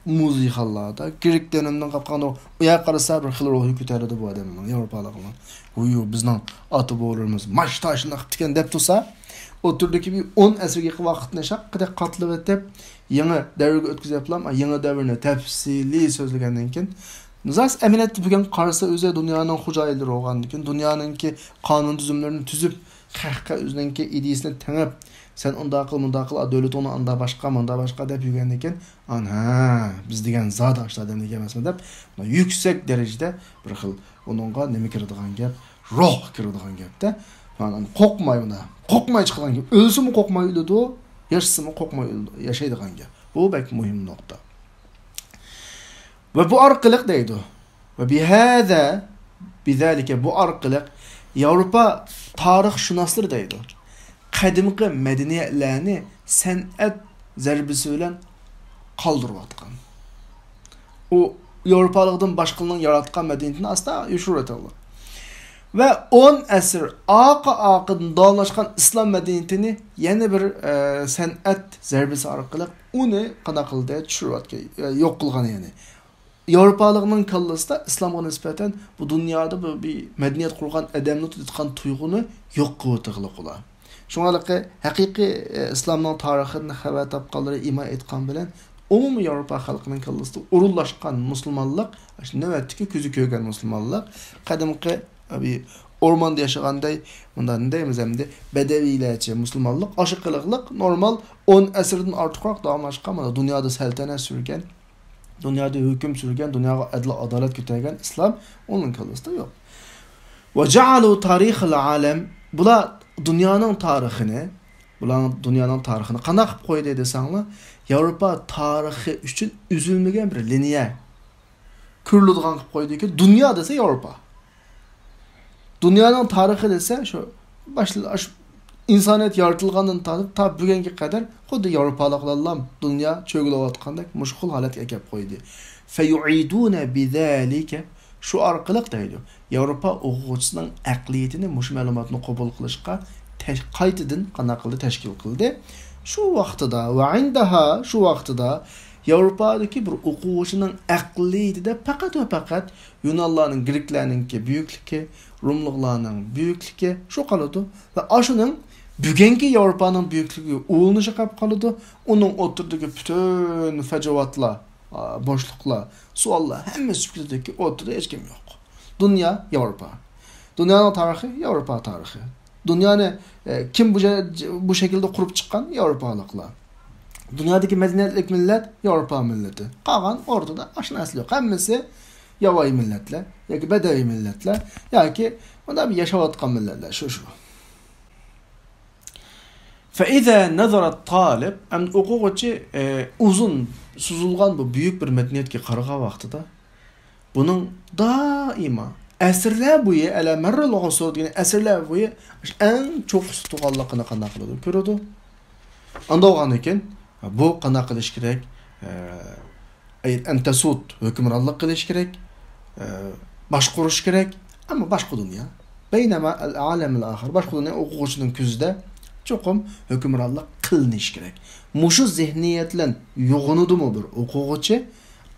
مۇزېيخانلاردا، گرېك دۆلىمىدىن قاپ قالغان نۇر-، ئۇ يەرگە قارىسا بىر خىل روھى كۆتەرىلىدۇ بۇ ئادەمنىڭ، ياۋروپالىقنىڭ. ۋۇيۇ، بىزنىڭ ئاتا بوۋىلىرىمىز ماش تاشنى قىپتىكەن دەپ تۇرسا، ئوتتۇرىدىكى بىر ئون ئەسىرگە يېقىن ۋاقىتنى شاققىدەك قاتلىۋېتىپ، يېڭى دەۋرگە ئۆتكۈزۈۋېتىپلا، يېڭى دەۋرنى تەپسىلىي سۆزلىگەندىن كېيىن، زاس ئەمەلىيەتتە بۈگۈن قارىسا ئۆزى دۇنيانىڭ خوجايىنلىرى بولغاندىن كېيىن، دۇنيانىڭكى قانۇن تۈزۈملىرىنى تۈزۈپ، خەققە ئۆزىنىڭكى ئىدىيىسىنى تېڭىپ، سەن ئۇنداق قىل، مۇنداق قىل، دۆلىتىڭنى ئاندا باشقا، مۇندا باشقا دەپ يۈرگەندىن كېيىن، ئانا، بىز دېگەن زادى ئاشۇ ئادەمدەك ئەمەسمۇ دەپ، يۈكسەك دەرىجىدە بىر خىل ئۇنىڭغا نېمە كىرىدىغان گەپ؟ روھ كىرىدىغان گەپتە. مانا قورقماي ئۇندا. قورقماي چىقىدىغان گەپ. ئۆلسىمۇ قورقماي ئۆلىدۇ، ياشىسىمۇ قورقماي ئۆلىدۇ، ياشايدىغان گەپ. بۇ بەك مۇھىم نۇقتا. ۋە بۇ ئارقىلىق دەيدۇ. ۋە بىھەزە، بىزەلىكە، بۇ ئارقىلىق ياۋروپا تارىخشۇناسلىرى دەيدۇ، قەدىمكى مەدەنىيەتلەرنى سەنئەت زەربىسى بىلەن قالدۇرۇۋاتقان. ئۇ ياۋروپالىقتىن باشقىلارنىڭ ياراتقان مەدەنىيىتىنى ئاستا يوشۇرۇۋېتىۋالدى. ۋە ئون ئەسىر ئارقا-ئارقىدىن داۋاملاشقان ئىسلام مەدەنىيىتىنى يەنە بىر، ئە، سەنئەت زەربىسى ئارقىلىق ئۇنى قانداق قىلدى؟ چۈشۈرۈۋەتكەن، ئە، يوق قىلغان يەنى. ياۋروپالىقنىڭ كاللىسىدا ئىسلامغا نىسبەتەن بۇ دۇنيادا بىر، بىر مەدەنىيەت قۇرغان ئادەمنى تۇتىدىغان تۇيغۇنى يوق قىلىۋېتىغلىق ئۇلار. شۇڭا ھېلىقى ھەقىقىي، ئە، ئىسلامنىڭ تارىخىدىن خەۋەر تاپقانلىرى ئىمان ئېيتقان بىلەن ئومۇمىي ياۋروپا خەلقىنىڭ كاللىسىدا ئورۇنلاشقان مۇسۇلمانلىق، ئاشۇ نۆۋەتتىكى كۆزى كۆرگەن مۇسۇلمانلىق، قەدىمكى، ئە، بىر ئورماندا ياشىغاندەك، مۇنداق نېمە دەيمىز ئەمدى، بەدەۋىيلەرچە مۇسۇلمانلىق، ئاشۇ قىلىقلىق نورمال ئون ئەسىردىن ئارتۇقراق داۋاملاشقان، مانا دۇنيادا سەلتەنەت سۈرگەن، دۇنيادا ھۆكۈم سۈرگەن، دۇنياغا ئەدىل ئادالەت كۆتەرگەن ئىسلام ئۇنىڭ كاللىسىدا يوق. وجعلوا تاريخ العالم، بۇلار دۇنيانىڭ تارىخىنى، بۇلار دۇنيانىڭ تارىخىنى قانداق قىلىپ قويدى دېسەڭلار، ياۋروپا تارىخى ئۈچۈن ئۈزۈلمىگەن بىر لىنىيە كۆرۈلىدىغان قىلىپ قويدىكى، دۇنيا دېسە ياۋروپا. دۇنيانىڭ تارىخى دېسە، شۇ باشلا-، شۇ ئىنسانىيەت يارىتىلغاندىن تارتىپ تا بۈگۈنگە قەدەر خۇددى ياۋروپالىقلارلا دۇنيا چۆگىلەۋاتقاندەك مۇشۇ خىل ھالەتكە ئەكەپ قويدى. فيعيدون بذلك، شۇ ئارقىلىق دەيدۇ، ياۋروپا ئوقۇغۇچىسىنىڭ ئەقلىيىتىنى مۇشۇ مەلۇماتنى قوبۇل قىلىشقا تەش-، قايتىدىن قانداق قىلدى، تەشكىل قىلدى. شۇ ۋاقتىدا، وعندها، شۇ ۋاقتىدا ياۋروپادىكى بىر ئوقۇغۇچىنىڭ ئەقلىيىتىدە پەقەت ۋە پەقەت يۇنانلارنىڭ، گرېكلەرنىڭكى بۈيۈكلۈكى، روملۇقلارنىڭ بۈيۈكلۈكى شۇ قالىدۇ. ۋە ئاشۇنىڭ بۈگۈنكى ياۋروپانىڭ بۈيۈكلۈكىگە ئۇلىنىشى قېلىپ قالىدۇ. ئۇنىڭ ئوتتۇرىدىكى پۈتۈن فەجىۋاتلار، ئا، بوشلۇقلار، سوئاللار ھەممىسى چۈشۈپ كېتىدۇكى، ئوتتۇرىدا ھېچكىم يوق. دۇنيا ياۋروپا. دۇنيانىڭ تارىخى ياۋروپا تارىخى. دۇنيانى، ئە، كىم بۇ جە-، بۇ شەكىلدە قۇرۇپ چىققان؟ ياۋروپالىقلار. دۇنيادىكى مەدەنىيەتلىك مىللەت ياۋروپا مىللىتى. قالغان ئوتتۇرىدا ئاشۇ نەرسە يوق. ھەممىسى ياۋايى مىللەتلەر ياكى بەدەۋىي مىللەتلەر ياكى مۇنداق بىر ياشاۋاتقان مىللەتلەر. شۇ، شۇ. فإذا نظر الطالب، ئەمدى ئوقۇغۇچى، ئە، ئۇزۇن سوزۇلغان بۇ بۈيۈك بىر مەدەنىيەتكە قارىغان ۋاقتىدا، بۇنىڭ دائىما ئەسىرلەر بويى، ئەلە مەررىل ئۇسۇر دېگەن ئەسىرلەر بويى ئەڭ چوققىسى تۇرغانلىقىنى قانداق قىلىدۇ؟ كۆرىدۇ. ئانداق بولغاندىكىن، بۇ قانداق قىلىش كېرەك؟ ئە، ئەن تەسۇد، ھۆكۈمرانلىق قىلىش كېرەك، ئە، باشقۇرۇش كېرەك. ئەمما باشقا دۇنيا. بەينەما ئەل ئالەمىل ئاخىر، باشقا دۇنيا ئوقۇغۇچىنىڭ كۆزىدە چوقۇم ھۆكۈمرانلىق قىلىنىشى كېرەك. مۇشۇ زېھنىيەت بىلەن يوغىنىدىمۇ بىر ئوقۇغۇچى،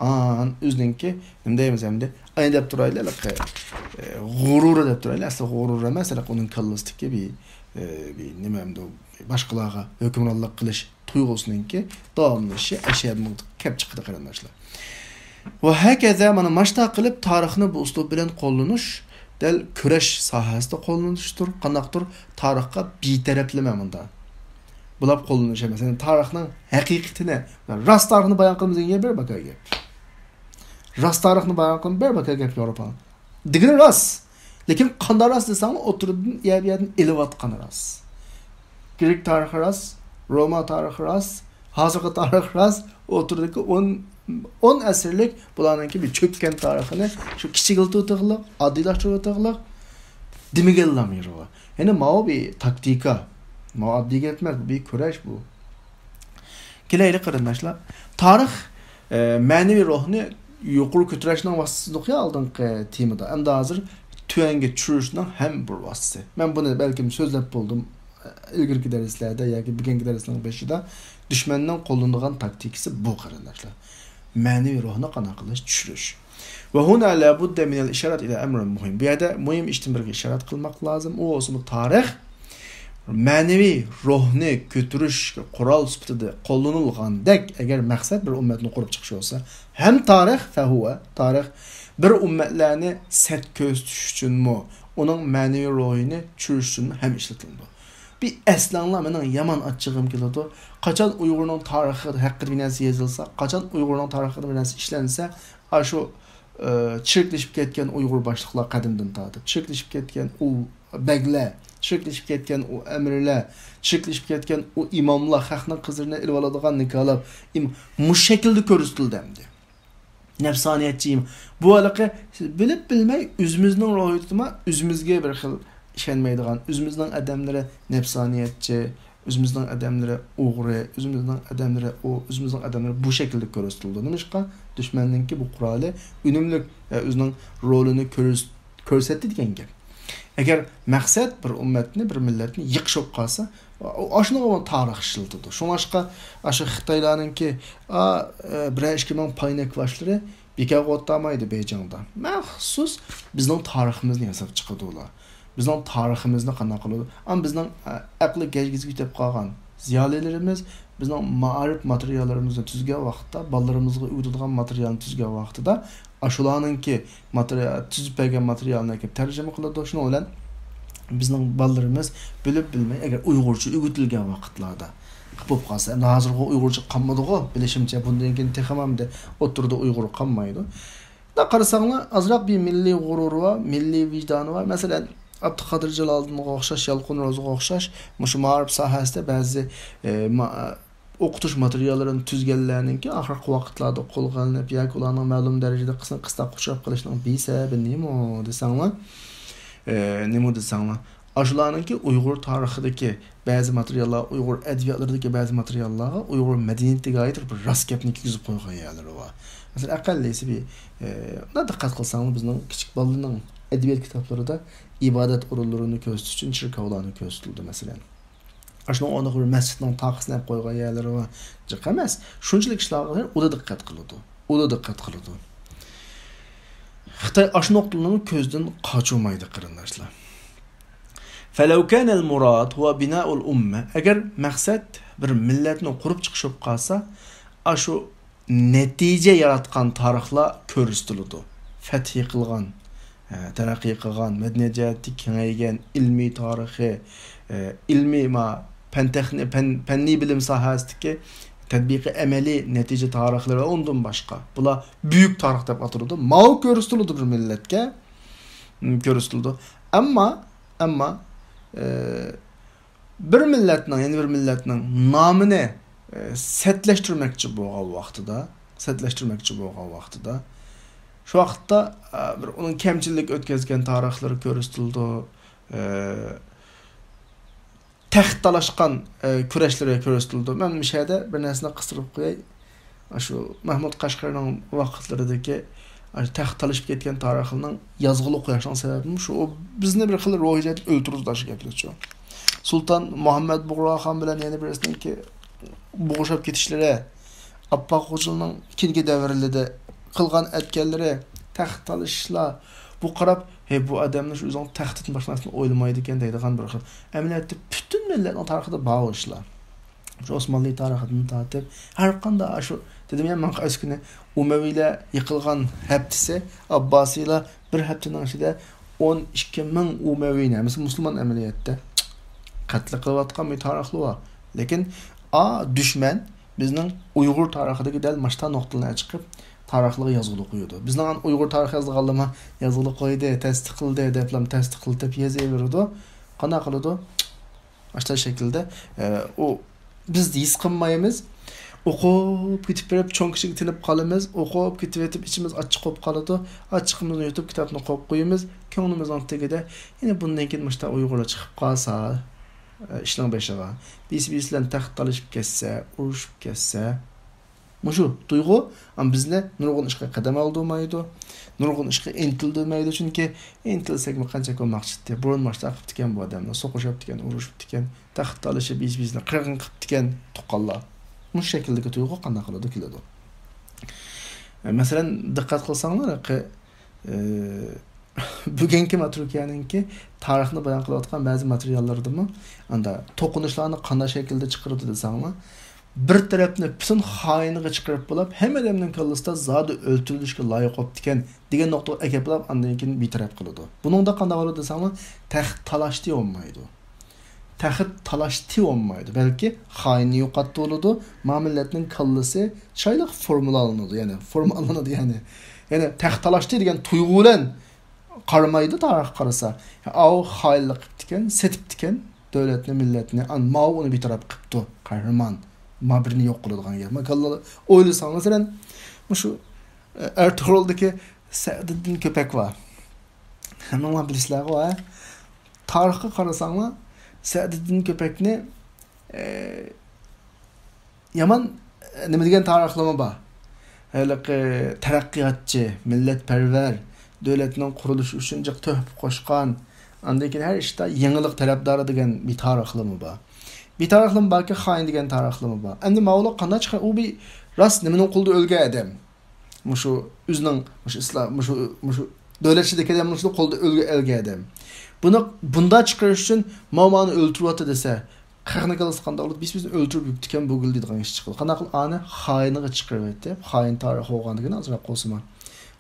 ئان ئۆزىنىڭكى، نېمە دەيمىز ئەمدى، ئەي دەپ تۇرايلى، ھېلىقى، ئە، غۇرۇرى دەپ تۇرايلى. ئەسلى غۇرۇر ئەمەس، ھېلىقى ئۇنىڭ كاللىسىدىكى بىر، ئە، بىر نېمە ئەمدى، باشقىلارغا ھۆكۈمرانلىق قىلىش تۇيغۇسىنىڭكى داۋاملىشىشى ئەشۇ يەردىن كەپ چىقىدۇ، قېرىنداشلار. ۋە ھەكەزا، مانا ماشتا قىلىپ تارىخنى بۇ ئۇسلۇب بىلەن قوللىنىش، دەل كۈرەش ساھەسىدە قوللىنىشتۇر. قانداقتۇر تارىخقا بىتەرەپلىمە مۇندا بۇلاپ قوللىنىش ئەمەس. يەنى تارىخنىڭ ھەقىقىتىنى، راست تارىخنى بايان قىلىمىز دېگەن گەپ بىر باكا گەپ. راست تارىخنى بايان قىلىمىز بىر باكا گەپ ياۋروپا. دېگىنى راست. لېكىن قانداق راست دېسەڭ، ئوتتۇرىدىن يەر بۇ يەردىن ئېلىۋاتقان راست. گرېك تارىخى راست، روما تارىخى راست، ھازىرقى تارىخ راست، ئوتتۇرىدىكى ئون، ئون ئەسىرلىك بۇلارنىڭكى بىر چۆككەن تارىخىنى شۇ كىچىكلىتىۋېتىغلىق، ئاددىيلاشتۇرۇۋېتىغلىق دېمىگەنلا مېرىغا. يەنى ماۋۇ بىر تاكتىكا. ماۋۇ ئاددىي گەپ ئەمەس، بۇ بىر كۈرەش بۇ. كېلەيلى قېرىنداشلار. تارىخ، ئە، مەنىۋى روھنى يۇقىرى كۆتۈرۈشنىڭ ۋاسىتىسىدۇق يا ئالدىنقى تېمىدا. ئەمدى ھازىر تۆۋەنگە چۈشۈرۈشنىڭ ھەم بىر ۋاسىتىسى. مەن بۇنى بەلكىم سۆزلەپ بولدۇم، ئە، ئىلگىرىكى دەرسلەردە ياكى بۈگۈنكى دەرسنىڭ بېشىدا. دۈشمەننىڭ قوللىنىدىغان تاكتىكىسى بۇ، قېرىنداشلار. مەنىۋى روھنى قانداق قىلىش؟ چۈشۈرۈش. ۋە ھۇنا لا بۇددە مىنەل ئىشارەت ئىلە ئەمرىن مۇھىم. بۇ يەردە مۇھىم ئىشتىن بىرگە ئىشارەت قىلماق لازىم. ئۇ بولسىمۇ تارىخ مەنىۋى روھنى كۆتۈرۈشكە قورال سۈپىتىدە قوللىنىلغاندەك، ئەگەر مەقسەت بىر ئۈممەتنى قۇرۇپ چىقىش بولسا، ھەم تارىخ، فەھۇۋە، تارىخ بىر ئۈممەتلەرنى سەت كۆرسىتىش ئۈچۈنمۇ، ئۇنىڭ مەنىۋى روھىنى چۈشۈرۈش ئۈچۈنمۇ ھەم ئىشلىتىلىدۇ. بىر ئەسلەڭلار، مېنىڭ يامان ئاچچىقىم كېلىدۇ. قاچان ئۇيغۇرنىڭ تارىخى ھەققىدە بىر نەرسە يېزىلسا، قاچان ئۇيغۇرنىڭ تارىخى ھەققىدە بىر نەرسە ئىشلەنسە، ئاشۇ، ئە، چىرىكلىشىپ كەتكەن ئۇيغۇر باشلىقلار قەدىمدىن تارتىپ، چىرىكلىشىپ كەتكەن ئۇ بەگلەر، چىرىكلىشىپ كەتكەن ئۇ ئەمىرلەر، چىرىكلىشىپ كەتكەن ئۇ ئىماملار، خەقنىڭ قىزلىرىنى ئېلىۋالىدىغان نىكاھلاپ، ئىم-، مۇشۇ شەكىلدە كۆرسىتىلدى ئەمدى. نەپسانىيەتچى. بۇ ھېلىقى بىلىپ بىلمەي ئۆزىمىزنىڭ روھىيىتىما ئۆزىمىزگە بىر خىل ئىشەنمەيدىغان، ئۆزىمىزنىڭ ئادەملىرى نەپسانىيەتچى، ئۆزىمىزنىڭ ئادەملىرى ئوغرى، ئۆزىمىزنىڭ ئادەملىرى ئۇ، ئۆزىمىزنىڭ ئادەملىرى بۇ شەكىلدە كۆرسىتىلىدۇ. نېمىشقا؟ دۈشمەننىڭكى بۇ قورالى ئۈنۈملۈك، ئە، ئۆزىنىڭ رولىنى كۆرس-، كۆرسەتتى دېگەن گەپ. ئەگەر مەقسەت بىر ئۈممەتنى، بىر مىللەتنى يىقىش بولۇپ قالسا، ئاشۇنىڭغا تارىخ ئىشلىتىدۇ. شۇڭلاشقا ئاشۇ خىتايلارنىڭكى، ئا، ئە، بىرەر ئىككى مىڭ پاينەك باشلىرى بىكارغا ئولتۇرمايدۇ بېيجىڭدا. مەخسۇس بىزنىڭ تارىخىمىزنى ياساپ چىقىدۇ ئۇلار. بىزنىڭ تارىخىمىزنى قانداق قىلىدۇ؟ ئەمما بىزنىڭ، ئە، ئەقلى گەجگىسىگە يېتىپ قالغان زىيالىيلىرىمىز بىزنىڭ مائارىپ ماتېرىياللىرىمىزنى تۈزگەن ۋاقىتتا، بالىلىرىمىزغا ئۆگىتىدىغان ماتېرىيالنى تۈزگەن ۋاقتىدا، ئاشۇلارنىڭكى ماتېرىيال، تۈزۈپ بەرگەن ماتېرىيالنى ئەكىپ تەرجىمە قىلىدۇ. شۇنىڭ بىلەن بىزنىڭ بالىلىرىمىز بىلىپ بىلمەي، ئەگەر ئۇيغۇرچە ئۆگىتىلگەن ۋاقىتلاردا بولۇپ قالسا، ئەمدى ھازىرغۇ ئۇيغۇرچە قالمىدىغۇ، بىلىشىمچە، بۇندىن كېيىن تېخىمۇ ئەمدى ئوتتۇرىدا ئۇيغۇر قالمايدۇ. دا قارىساڭلار، ئازراق بىر مىللىي غۇرۇرى بار، مىللىي ۋىجدانى بار. مەسىلەن، ئابدۇقادىر جالالىدىنغا ئوخشاش، يالقۇن روزىغا ئوخشاش، مۇشۇ مائارىپ ساھەسىدە بەزى، ئە، ما-، ئوقۇتۇش ماتېرىياللىرىنى تۈزگەنلەرنىڭكى ئاخىرقى ۋاقىتلاردا قولغا ئېلىنىپ ياكى ئۇلارنىڭ مەلۇم دەرىجىدە قىسىن قىستاق ئۇچراپ قېلىشىنىڭ بىر سەۋەبى نېمە دېسەڭلار، ئە، نېمە دېسەڭلار، ئاشۇلارنىڭكى ئۇيغۇر تارىخىدىكى بەزى ماتېرىياللار، ئۇيغۇر ئەدەبىياتلىرىدىكى بەزى ماتېرىياللارغا ئۇيغۇر مەدەنىيىتىگە ئائىت بىر راست گەپنى كىرگۈزۈپ قويغان يەرلىرى بار. مەسىلەن، ئەقەللىسى بىر، ئە، مۇنداق دىققەت قىلساڭلار، بىزنىڭ كىچىك بالىلارنىڭ ئەدەبىيات كىتابلىرىدا ئىبادەت ئورۇنلىرىنى كۆرسىتىش ئۈچۈن چېركاۋلارنى كۆرسىتىلىدۇ، مەسىلەن. ئاشۇنىڭ ئورنىغا بىر مەسچىتنىڭ تاقىسىنى ئېلىپ قويغان يەرلىرى بار. جىق ئەمەس. شۇنچىلىك ئىشلارغا ئۇدا دىققەت قىلىدۇ. ئۇدا دىققەت قىلىدۇ. خىتاي ئاشۇ نۇقتىلارنى كۆزدىن قاچۇرمايدۇ، قېرىنداشلار. فلو كان المراد هو بناء الأمة، ئەگەر مەقسەت بىر مىللەتنى قۇرۇپ چىقىش بولۇپ قالسا، ئاشۇ نەتىجە ياراتقان تارىخلار كۆرسىتىلىدۇ. فەتھى قىلغان، ئە، تەرەققىي قىلغان، مەدەنىيەت جەھەتتە كېڭەيگەن، ئىلمىي تارىخى، ئە، ئىلمىي ما-، پەن تېخنى-، پەن-، پەننىي بىلىم ساھەسىدىكى تەتبىقىي ئەمەلىي نەتىجە تارىخلىرى ۋە ئۇندىن باشقا. بۇلار بۈيۈك تارىخ دەپ ئاتىلىدۇ. ماۋۇ كۆرسىتىلىدۇ بىر مىللەتكە. م، كۆرسىتىلىدۇ. ئەمما، ئەمما، ئە، بىر مىللەتنىڭ، يەنە بىر مىللەتنىڭ نامىنى، ئە، سەتلەشتۈرمەكچى بولغان ۋاقتىدا، سەتلەشتۈرمەكچى بولغان ۋاقتىدا، شۇ ۋاقىتتا، ئە، بىر ئۇنىڭ كەمچىلىك ئۆتكەزگەن تارىخلىرى كۆرسىتىلىدۇ، ئە، تەخت تالاشقان، ئە، كۈرەشلىرى كۆرسىتىلىدۇ. مەن مۇشۇ يەردە بىر نەرسىنى قىستۇرۇپ قوياي. ئاشۇ مەھمۇد قەشقەرىنىڭ ۋاقىتلىرىدىكى، ئاشۇ تەخت تالىشىپ كەتكەن تارىخلىرىنىڭ يازغۇلى قويۇشنىڭ سەۋەبىمۇ شۇ، ئۇ بىزنى بىر خىل روھىي جەھەتتىن ئۆلتۈرىدۇ، داشا گەپلەرچۇ. سۇلتان مۇھەممەد بۇغراخان بىلەن يەنە بىرسىنىڭكى بوغۇشۇپ كېتىشلىرى، ئاپپاق خوجىلىنىڭ كېيىنكى دەۋرلىرىدە قىلغان ئەتكەنلىرى، تەخت تالىشىشلار، بۇ قاراپ، ھەي، بۇ ئادەمنى شۇ ئۆزىنىڭ تەختىدىن باشقا نەرسىنى ئويلىمايدىكەن دەيدىغان بىر خىل. ئەمەلىيەتتە پۈتۈن مىللەتنىڭ تارىخىدا بار ئۇ ئىشلار. شۇ ئوسمانلى تارىخىدىن تارتىپ، ھەر قانداق شۇ، دېدىم يا ماڭا ئەسلى كۈنى ئۇمەۋىيلەر يىقىلغان ھەپتىسى، ئابباسىيلار بىر ھەپتىنىڭ ئىچىدە ئون ئىككى مىڭ ئۇمەۋىينى، ھەممىسى مۇسۇلمان ئەمەلىيەتتە، قەتل قىلىۋاتقان بىر تارىخلىرى بار. لېكىن، ئا، دۈشمەن بىزنىڭ ئۇيغۇر تارىخىدىكى دەل ماشتا نۇقتىلارنى چىقىپ، تارىخلىرىغا يازغۇلۇق قويىدۇ. بىزنىڭ ئۇيغۇر تارىخى يازىدىغانلىرىمۇ يازغۇلۇق قويدى، تەستىقلىدى، دەپلام تەستىقلىتىپ يېزىۋېرىدۇ. قانداق قىلىدۇ؟ ئاشتا شەكىلدە، ئە، ئۇ بىز ھېس قىلمايمىز. ئوقۇپ كېتىپ بېرىپ، چوڭ كىچىگە تىنىپ قالىمىز. ئوقۇپ كېتىۋېتىپ، ئىچىمىز ئاچچىق بولۇپ قالىدۇ. ئاچچىقىمىزنى يۇتۇپ، كىتابنى قويۇپ قويىمىز. كۆڭلىمىزنىڭ تېگىدە، يەنە بۇندىن كېيىن مۇشۇنداق ئۇيغۇرلار چىقىپ قالسا، ئە، ئىشنىڭ بېشىغا، بىرسى بىرسى بىلەن تەخت تالىشىپ كەتسە، ئۇرۇشۇپ كەتسە، مۇشۇ تۇيغۇ، ئەم، بىزنى نۇرغۇن ئىشقا قەدەم ئالدۇرمايدۇ، نۇرغۇن ئىشقا ئىنتىلدۈرمەيدۇ، چۈنكى ئىنتىلسەكمۇ قانچە كۆپ ماقچىتتى. بۇرۇن ماشتا قىپتىكەن بۇ ئادەملەر، سوقۇشۇپتىكەن، ئۇرۇشۇپتىكەن، تەخت تالىشىپ، بىز بىزنى قىرغىن قىپتىكەن تۇغقانلار. مۇشۇ شەكىلدىكى تۇيغۇ قانداق قىلىدۇ، كېلىدۇ. ئە، مەسىلەن، دىققەت قىلساڭلار، ھېلىقى، ئە، بۈگۈنكى ما تۈركىيەنىڭكى تارىخنى بايان قىلىۋاتقان بەزى ماتېرىياللىرىدىمۇ، ئاندا توقۇنۇشلارنى قانداق شەكىلدە چىقىرىدۇ دېسەڭلار، بىر تەرەپنى پۈتۈن خائىنىغا چىقىرىپ بولاپ، ھەممە ئادەمنىڭ كاللىسىدا زادى ئۆلتۈرۈلۈشكە لايىق بوپتىكەن دېگەن نۇقتىغا ئەكەپ بولاپ، ئاندىن كېيىن بىر تەرەپ قىلىدۇ. بۇنىڭدا قانداق بولىدۇ دېسەڭلار، تەخت تالاشتى بولمايدۇ. تەخت تالاشتى بولمايدۇ، بەلكى خائىننى يوقاتتى بولىدۇ. ما مىللەتنىڭ كاللىسى چىرايلىق فورمىلالىنىدۇ، يەنى فورمالىنىدۇ، يەنى. يەنى تەخت تالاشتى دېگەن تۇيغۇ بىلەن قارىمايدۇ تارىخقا قارىسا. ئاۋۇ خائىنلىق قىپتىكەن، سېتىپتىكەن دۆلەتنى، مىللەتنى، ئان ماۋۇ ئۇنى بىتاراپ قىپتۇ، قەھرىمان. ما بىرنى يوق قىلىدىغان گەپ. ما كاللا ئويلىساڭ، مەسىلەن، مۇشۇ، ئە، ئەرتۇغرۇلدىكى سەئدىددىن كۆپەك بار. ھەممىڭلار بىلىسىلەرغۇ، ھە؟ تارىخقا قارىساڭلار، سەئدىددىن كۆپەكنى، ئە، يامان، ئە، نېمە دېگەن تارىخلىرىمۇ بار. ھېلىقى تەرەققىياتچى، مىللەتپەرۋەر، دۆلەتنىڭ قۇرۇلۇشى ئۈچۈن جىق تۆھپە قوشقان، ئاندىن كېيىن ھەر ئىشتا يېڭىلىق تەرەپدارى دېگەن بىر تارىخلىرىمۇ بار. بىر تارىخلىرىمۇ باركى، خائىن دېگەن تارىخلىرىمۇ بار. ئەمدى ماۋۇلار قانداق چىقار؟ ئۇ بىر راست نېمىنىڭ قولىدا ئۆلگەن ئادەم. مۇشۇ ئۆزىنىڭ مۇشۇ ئىسلام، مۇشۇ، مۇشۇ دۆلەت ئىچىدىكى ئادەمنىڭ ئىچىدە قولىدا ئۆلگە ئەلگە ئادەم. بۇنى بۇنداق چىقىرىش ئۈچۈن ماۋۇ ماۋۇنى ئۆلتۈرۈۋاتىدۇ دېسە، خەقنىڭ كاللىسى قانداق بولىدۇ؟ بىز بىزنى ئۆلتۈرۈپ يۈپتىكەن بۇ گۈل دەيدىغان ئىش چىقىدۇ. قانداق قىلىپ ئانى خائىنىغا چىقىرىۋېتىپ، خائىن تارىخى بولغاندىكىن ئازراق قوسىما.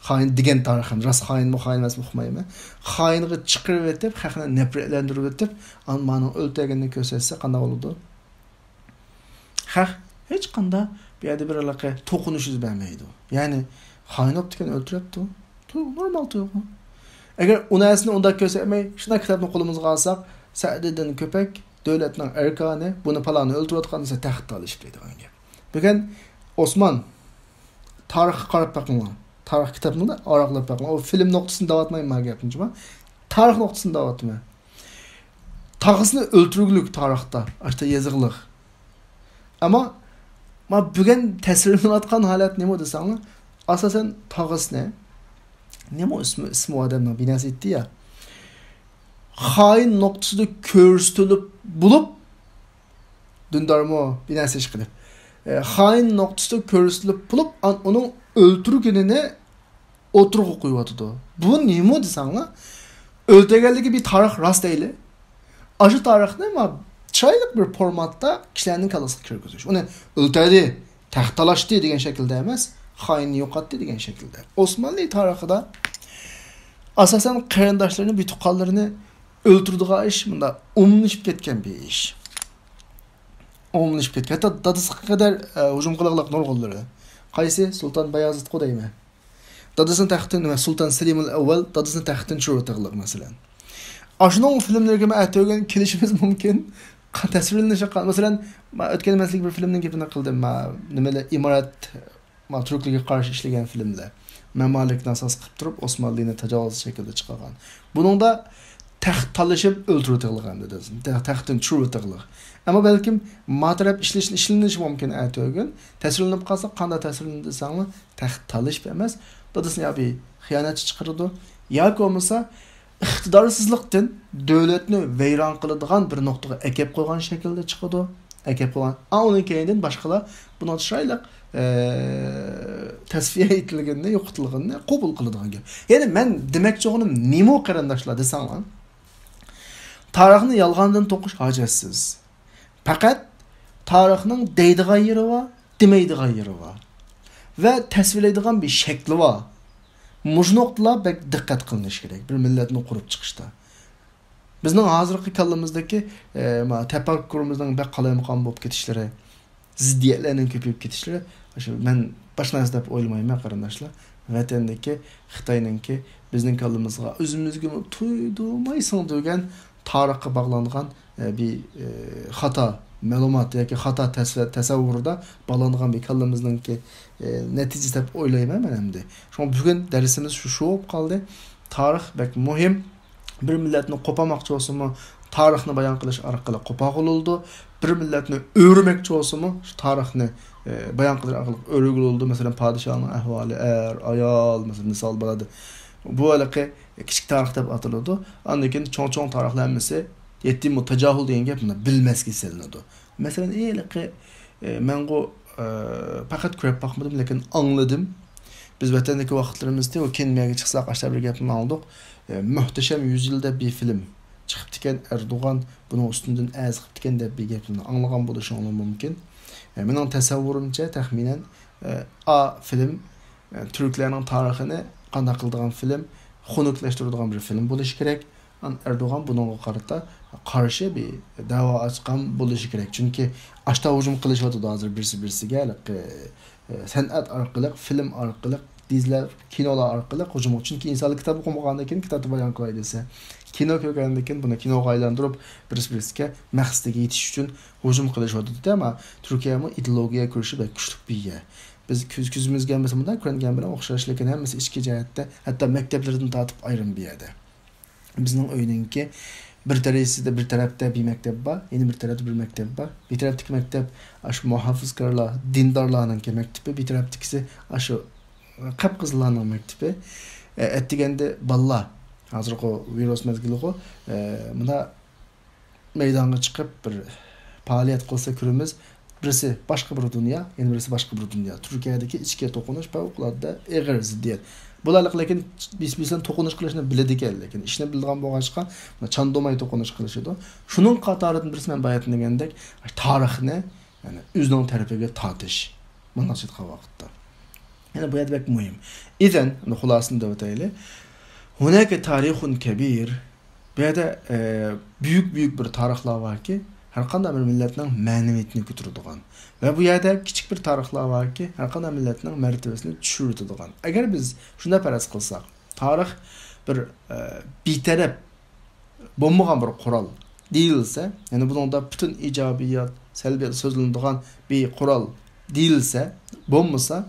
خائىن دېگەن تارىخ ئەمدى راست خائىنمۇ، خائىن ئەمەسمۇ ئۇقمايمەن. خائىنغا چىقىرىۋېتىپ، خەقنى نەپرەتلەندۈرۈۋېتىپ، ئان-، مانىڭ ئۆلتۈرگىنىنى كۆرسەتسە قانداق بولىدۇ؟ خەق ھېچقانداق بۇ يەردە بىر ھېلىقى توقۇنۇش يۈز بەرمەيدۇ. يەنى خائىن بوپتىكەن، ئۆلتۈرۈپتۇ. تۇيغۇ، نورمال تۇيغۇ. ئەگەر ئۇ نەرسىنى ئۇنداق كۆرسەتمەي، شۇنداق كىتابنى قولىمىزغا ئالساق، سەئدىدىن كۆپەك، دۆلەتنىڭ ئەركانى، بۇنى پالانى ئۆلتۈرۈۋاتقان دېسە، تەخت تالىشىپ دەيدىغان گەپ. بۈگۈن ئوسمان، تارىخقا قاراپ بېقىڭلار. تارىخ كىتابنى ئاراقلاپ بېقىڭلار. ئۇ فىلىم نۇقتىسىدىن دەۋاتمايمەن ما گەپنى جۇما. تارىخ نۇقتىسىدىن دەۋاتىمەن. تاغىسىنى ئۆلتۈرگۈلۈك تارىختا، ئاشتا يېزىقلىق. ئەمما ما بۈگۈن تەسۋىرلىنىۋاتقان ھالەت نېمە دېسەڭلار، ئاساسەن تاغىسىنى، نېمە ئىسمى، ئىسمى ئۇ ئادەمنىڭ، بىنەسى ئېيتتى يا، خائىن نۇقتىسىدا كۆرسىتىلىپ بولۇپ، دىندارمۇ، بىنەسى ئىشقىلىپ، ئە، خائىن نۇقتىسىدا كۆرسىتىلىپ بولۇپ، ئان-، ئۇنىڭ ئۆلتۈرگىنىنى ئوتتۇرىغا قويۇۋاتىدۇ. بۇ نېمە دېسەڭلار، ئۆلتۈرگەنلىكى بىر تارىخ راست دەيلى. ئاشۇ تارىخنى ما چىرايلىق بىر فورماتتا كىشىلەرنىڭ كاللىسىغا كىرگۈزۈش. ئۇنى ئۆلتۈردى، تەخت تالاشتى دېگەن شەكىلدە ئەمەس، خائىننى يوقاتتى دېگەن شەكىلدە. ئوسمانلى تارىخىدا ئاساسەن قېرىنداشلىرىنى، بىر تۇغقانلىرىنى ئۆلتۈرىدىغان ئىش مۇنداق ئومۇملىشىپ كەتكەن بىر ئىش. ئومۇملىشىپ كەتكەن. ھەتتا دادىسىغا قەدەر، ئە، ھۇجۇم قىلغانلىق نۇرغۇنلىرى. قايسى؟ سۇلتان بايازىدقۇ دەيمەن. دادىسىنى تەختتىن، نېمە، سۇلتان سېلىمۇل ئەۋۋەل دادىسىنى تەختتىن چۈشۈرۈۋېتىغلىق، مەسىلەن. ئاشۇنىڭ فىلىملىرىگە مەن ئەتىگەن كېلىشىمىز مۇمكىن. قا-، تەسۋىرلىنىشى قا-، مەسىلەن، مەن ئۆتكەن مەسىلىك بىر فىلىمنىڭ گېپىنى قىلدىم. مەن نېمىلەر، ئىمارەت، مەن تۈركلەرگە قارشى ئىشلىگەن فىلىملەر. مەمالىكنى ئاساس قىلىپ تۇرۇپ، ئوسمانلىنى تاجاۋۇزچى شەكىلدە چىقارغان. بۇنىڭدا تەخت تالىشىپ ئۆلتۈرۈۋېتىغلىق ئەمدى دېسىم. تە-، تەختتىن چۈشۈرۈۋېتىغلىق. ئەمما بەلكىم ما تەرەپ ئىشلىشىنى، ئىشلىنىشى مۇمكىن ئەتىگۈن. تەسۋىرلىنىپ قالسا، قانداق تەسۋىرلىنىدۇ دېسەڭلار، تەخت تالىشىپ ئەمەس، دادىسىنى يا بىر خىيانەتچى چىقىرىدۇ، ياكى بولمىسا ئىقتىدارسىزلىقتىن دۆلەتنى ۋەيران قىلىدىغان بىر نۇقتىغا ئەكەپ قويغان شەكىلدە چىقىدۇ. ئەكەپ قويغان. ئا، ئۇنىڭ كەينىدىن باشقىلار بۇنىڭغا چىرايلىق، ئە، تەسۋىيە ئېتىلگىنىنى، يوقىتىلغىنىنى قوبۇل قىلىدىغان گەپ. يەنى مەن دېمەكچى بولغىنىم نېمە، قېرىنداشلار دېسەڭلار، تارىخنى يالغاندىن توقۇش ھاجەتسىز. پەقەت تارىخنىڭ دەيدىغان يېرى بار، دېمەيدىغان يېرى بار. ۋە تەسۋىرلەيدىغان بىر شەكلى بار. مۇشۇ نۇقتىلار بەك دىققەت قىلىنىشى كېرەك بىر مىللەتنى قۇرۇپ چىقىشتا. بىزنىڭ ھازىرقى كاللىمىزدىكى، ئە، ما، تەپەككۇرىمىزنىڭ بەك قالايمىقان بولۇپ كېتىشلىرى، زىددىيەتلەرنىڭ كۆپىيىپ كېتىشلىرى، ئاشۇ مەن باشقا نەرسە دەپ ئويلىمايمەن، قېرىنداشلار. ۋەتەندىكى، خىتاينىڭكى بىزنىڭ كاللىمىزغا ئۆزىمىزگىمۇ تۇيدۇرماي سىڭدۈرگەن تارىخقا باغلانغان، ئە، بىر، ئە، خاتا مەلۇمات ياكى خاتا تەسۋە-، تەسەۋۋۇردا باغلانغان بىر كاللىمىزنىڭكى، ئە، نەتىجىسى دەپ ئويلايمەن مەن ئەمدى. شۇڭا بۈگۈن دەرسىمىز شۇ، شۇ بولۇپ قالدى. تارىخ بەك مۇھىم. بىر مىللەتنى قوپارماقچى بولسىمۇ، تارىخنى بايان قىلىش ئارقىلىق قوپارغىلى بولىدۇ. بىر مىللەتنى ئۆرۈمەكچى بولسىمۇ، شۇ تارىخنى، ئە، بايان قىلىش ئارقىلىق ئۆرۈگىلى بولىدۇ. مەسىلەن، پادىشاھنىڭ ئەھۋالى، ئەر، ئايال، مەسىلەن، مىسال بولىدۇ. بۇ ھېلىقى كىچىك تارىخ دەپ ئاتىلىدۇ. ئاندىن كېيىن چوڭ-چوڭ تارىخلار ھەممىسى يەتىمۇ تاجاھۇل دېگەن گەپ مۇنداق بىلمەسكە سېلىنىدۇ. مەسىلەن، ھېلىقى، ئە، مەنغۇ، ئە، پەقەت كۆرۈپ باقمىدىم، لېكىن ئاڭلىدىم. بىز ۋەتەندىكى ۋاقىتلىرىمىزدا ئۇ كىنو مۇزېيگە چىقساق، ئاشتا بىر گەپنى ئاڭلىدۇق. ئە، مۆھتەشەم يۈز يىل دەپ بىر فىلىم چىقىپتىكەن، ئەردوغان بۇنىڭ ئۈستۈندىن ئەرز قىپتىكەن دەپ بىر گەپنى ئاڭلىغان بولۇشۇڭلار مۇمكىن. ئە، مېنىڭ تەسەۋۋۇرۇمچە، تەخمىنەن، ئە، ئا فىلىم، ئە، تۈركلەرنىڭ تارىخىنى قانداق قىلىدىغان فىلىم، خۇنۈكلەشتۈرىدىغان بىر فىلىم بولۇشى كېرەك. ئەردوغان بۇنىڭغا قارىتا قارشى بىر دەۋا ئاچقان بولۇشى كېرەك. چۈنكى ئاشتا ھۇجۇم قىلىشىۋاتىدۇ ھازىر بىرسى بىرسىگە، ھېلىقى، ئە، سەنئەت ئارقىلىق، فىلىم ئارقىلىق، دېيزلەر، كىنولار ئارقىلىق ھۇجۇم. چۈنكى ئىنسانلار كىتاب ئوقۇمىغاندىن كېيىن كىتابتا بايان قىلاي دېسە، كىنو كۆرگەندىن كېيىن بۇنى كىنوغا ئايلاندۇرۇپ، بىرسى بىرسىگە مەقسىتىگە يېتىش ئۈچۈن ھۇجۇم قىلىشىۋاتىدۇ. ئەمما تۈركىيەمۇ ئىدېئولوگىيە كۈرىشى بەك كۈچلۈك بىر يەر. بىز كۆز، كۆزىمىزگە مەسىلەن مۇنداق كۆرۈنگەن بىلەن ئوخشاش، لېكىن ھەممىسى ئىچكى جەھەتتە، ھەتتا مەكتەپلىرىدىن تارتىپ ئايرىم بىر يەردە. بىزنىڭ ئۆينىڭكى بىر تەرىسىدە، بىر تەرەپتە بىر مەكتەپ بار، يەنە بىر تەرەپتە بىر مەكتەپ بار. بىر تەرەپتىكى مەكتەپ ئاشۇ مۇھاپىزكارلار، دىندارلارنىڭكى مەكتىپى، بىر تەرەپتىكىسى ئاشۇ قىپقىزىللارنىڭ مەكتىپى. ئە، ئەتىگەندە بالىلار، ھازىرقۇ ۋىرۇس مەزگىلىغۇ، ئە، مۇنداق مەيدانغا چىقىپ بىر پائالىيەت قىلسا كۆرىمىز، بىرسى باشقا بىر دۇنيا، يەنە بىرسى باشقا بىر دۇنيا. تۈركىيەدىكى ئىچكى توقۇنۇش پەۋقۇلئاددە ئېغىر زىددىيەت. بۇلارلىق لېكىن بىلسە توقۇنۇش قىلىشنى بىلىدىكەن، لېكىن ئىشنى بىلىدىغان بولغاچقا، چاندۇماي توقۇنۇش قىلىشىدۇ. شۇنىڭ قاتارىدىن بىرسى مەن باياتىن دېگەندەك، تارىخنى، يەنى ئۆزىنىڭ تەرىپىگە تارتىش. مۇنداقچە ئېيتقان ۋاقىتتا. يەنە بۇ يەردە بەك مۇھىم. ئىزەن، خۇلاسىنى دەۋېتەيلى. ھۇنەكە تارىخۇن كەبىر. بۇ يەردە، ئە، بۈيۈك، بۈيۈك بىر تارىخلار باركى، ھەر قانداق بىر مىللەتنىڭ مەنىۋىيىتىنى كۆتۈرىدىغان. ۋە بۇ يەردە كىچىك بىر تارىخلار باركى، ھەر قانداق مىللەتنىڭ مەرتىۋىسىنى چۈشۈرىدىغان. ئەگەر بىز شۇنداق پەرەز قىلساق، تارىخ بىر، ئە، بىتەرەپ بولمىغان بىر قورال دېيىلسە، يەنى بۇنىڭدا پۈتۈن ئىجابىيات، سەلبىيات سۆزلىنىدىغان بىر قورال دېيىلسە، بولمىسا،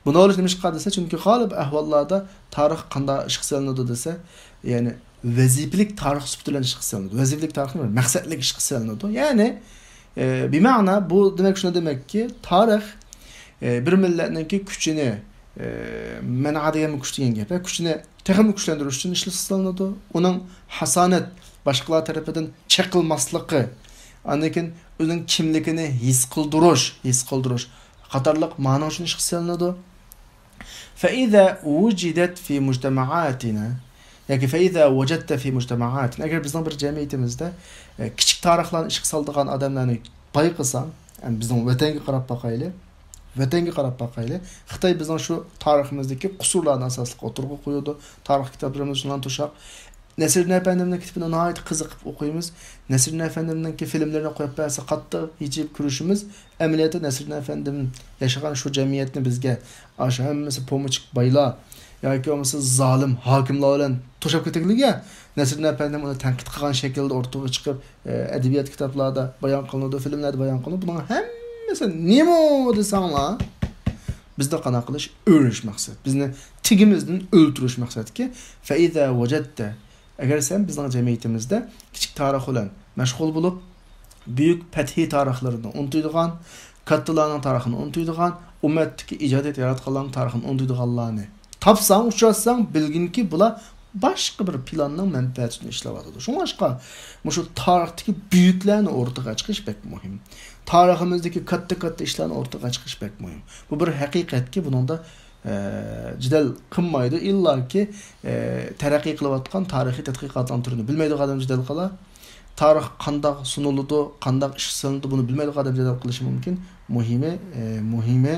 بۇنى ئويلاش نېمىشقا دېسە، چۈنكى غالىب ئەھۋاللاردا تارىخ قانداق ئىشقا سېلىنىدۇ دېسە، يەنى ۋەزىپىلىك تارىخ سۈپىتى بىلەن ئىشقا سېلىنىدۇ. ۋەزىپىلىك تارىخ نېمە؟ مەقسەتلىك ئىشقا سېلىنىدۇ. يەنى، ئە، بىمەنا بۇ دېمەك شۇنى دېمەككى، تارىخ، ئە، بىر مىللەتنىڭكى كۈچىنى، ئە، مەنئا دېگەنمۇ كۈچ دېگەن گەپ، كۈچىنى تېخىمۇ كۈچلەندۈرۈش ئۈچۈن ئىشلىتىلىدۇ. ئۇنىڭ ھاسانەت، باشقىلار تەرىپىدىن چېقىلماسلىقى، ئاندىن كېيىن ئۆزىنىڭ كىملىكىنى ھېس قىلدۇرۇش، ھېس قىلدۇرۇش قاتارلىق مانىڭ ئۈچۈن ئىشقا سېلىنىدۇ. فإذا وجدت في مجتمعاتنا ياكى فإذا وجدت في مجتمعاتنا، ئەگەر بىزنىڭ بىر جەمئىيىتىمىزدە، ئە، كىچىك تارىخلارنى ئىشقا سالىدىغان ئادەملەرنى بايقىساڭ، يەنى بىزنىڭ ۋەتەنگە قاراپ باقايلى. ۋەتەنگە قاراپ باقايلى. خىتاي بىزنىڭ شۇ تارىخىمىزدىكى قۇسۇرلارنى ئاساسلىق ئوتتۇرىغا قويىدۇ. تارىخ كىتابلىرىمىز شۇنىڭ توشاق. نەسرىدىن ئەپەندىمنىڭ كىتابىنى ناھايىتى قىزىقىپ ئوقۇيمىز. نەسرىدىن ئەپەندىمنىڭكى فىلىملىرىنى قويۇپ بەرسە قاتتىق ھىجىيىپ كۈلۈشىمىز. ئەمەلىيەتتە نەسرىدىن ئەپەندىم ياشىغان شۇ جەمئىيەتنى بىزگە، ئاشۇ ھەممىسى پومىچىك بايلار ياكى بولمىسا زالىم ھاكىملار بىلەن توشاپ كېتىگلىگە، نەسرىدىن ئەپەندىم ئۇنى تەنقىد قىلغان شەكىلدە ئورتىغا چىقىپ، ئە، ئەدەبىيات كىتابلاردا بايان قىلىنىدۇ، فىلىملاردا بايان قىلىنىدۇ. بۇنىڭ ھەممىسى نېمە دېسەڭلار، بىزنى قانداق قىلىش؟ ئۆلتۈرۈش مەقسەت. بىزنى تېگىمىزدىن ئۆلتۈرۈش مەقسەتكى. فەئىزا ۋەجەدتە، ئەگەر سەن بىزنىڭ جەمئىيىتىمىزدە كىچىك تارىخ بىلەن مەشغۇل بولۇپ، بۈيۈك پەتھىي تارىخلىرىنى ئۇنتۇيدىغان، كاتتىلارنىڭ تارىخىنى ئۇنتۇيدىغان، ئۇممەتتىكى ئىجادىيەت ياراتقانلارنىڭ تارىخىنى ئۇنتۇيدىغانلارنى تاپساڭ، ئۇچراتساڭ، بىلگىنكى، بۇلار باشقا بىر پىلاننىڭ مەنپەئەتى ئۈچۈن ئىشلەۋاتىدۇ. شۇڭلاشقا، مۇشۇ تارىختىكى بۈيۈكلەرنى ئورتىغا چىقىرىش بەك مۇھىم. تارىخىمىزدىكى كاتتا-كاتتا ئىشلارنى ئورتىغا چىقىرىش بەك مۇھىم. بۇ بىر ھەقىقەتكى، بۇنىڭدا، ئە، جېدەل قىلمايدۇ. ئىللاكى، ئە، تەرەققىي قىلىۋاتقان تارىخىي تەتقىقاتنىڭ تۈرىنى بىلمەيدىغان ئادەم جېدەل قىلار. تارىخ قانداق سۇنۇلىدۇ، قانداق ئىشقا سېلىنىدۇ، بۇنى بىلمەيدىغان ئادەم جېدەل قىلىشى مۇمكىن. مۇھىمى، ئە، مۇھىمى،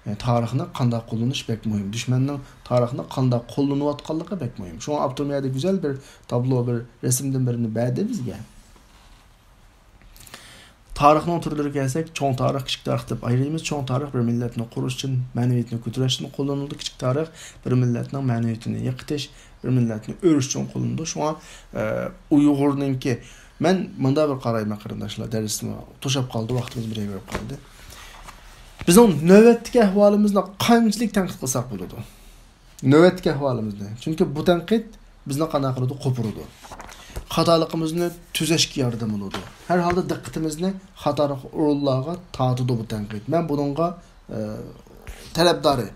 ئە، تارىخنى قانداق قوللىنىش بەك مۇھىم. دۈشمەننىڭ تارىخنى قانداق قوللىنىۋاتقانلىقى بەك مۇھىم. شۇڭا ئاپتور مۇ يەردە گۈزەل بىر تابلو، بىر رەسىمدىن بىرنى بەردى بىزگە. تارىخنىڭ تۈرلىرىگە كەلسەك، چوڭ تارىخ، كىچىك تارىخ دەپ ئايرىيمىز. چوڭ تارىخ بىر مىللەتنى قۇرۇش ئۈچۈن، مەنىۋىيىتىنى كۆتۈرۈش ئۈچۈن قوللىنىلىدۇ. كىچىك تارىخ بىر مىللەتنىڭ مەنىۋىيىتىنى يىقىتىش، بىر مىللەتنى ئۆرۈش ئۈچۈن قوللىنىدۇ. شۇڭا، ئە، ئۇيغۇرنىڭكى، مەن مۇنداق بىر قارايمەن قېرىنداشلار، دەرسمۇ توشاپ قالدى، ۋاقتىمىز بىر يەرگە بېرىپ قالدى. بىزنىڭ نۆۋەتتىكى ئەھۋالىمىزنى قانچىلىك تەنقىد قىلساق بولىدۇ؟ نۆۋەتتىكى ئەھۋالىمىزنى. چۈنكى بۇ تەنقىد بىزنى قانداق قىلىدۇ؟ قوپۇرىدۇ. خاتالىقىمىزنى تۈزەشكە ياردەم بولىدۇ. ھەر ھالدا دىققىتىمىزنى خاتا ئورۇنلارغا تارتىدۇ بۇ تەنقىد. مەن بۇنىڭغا، ئە، تەرەپدارى.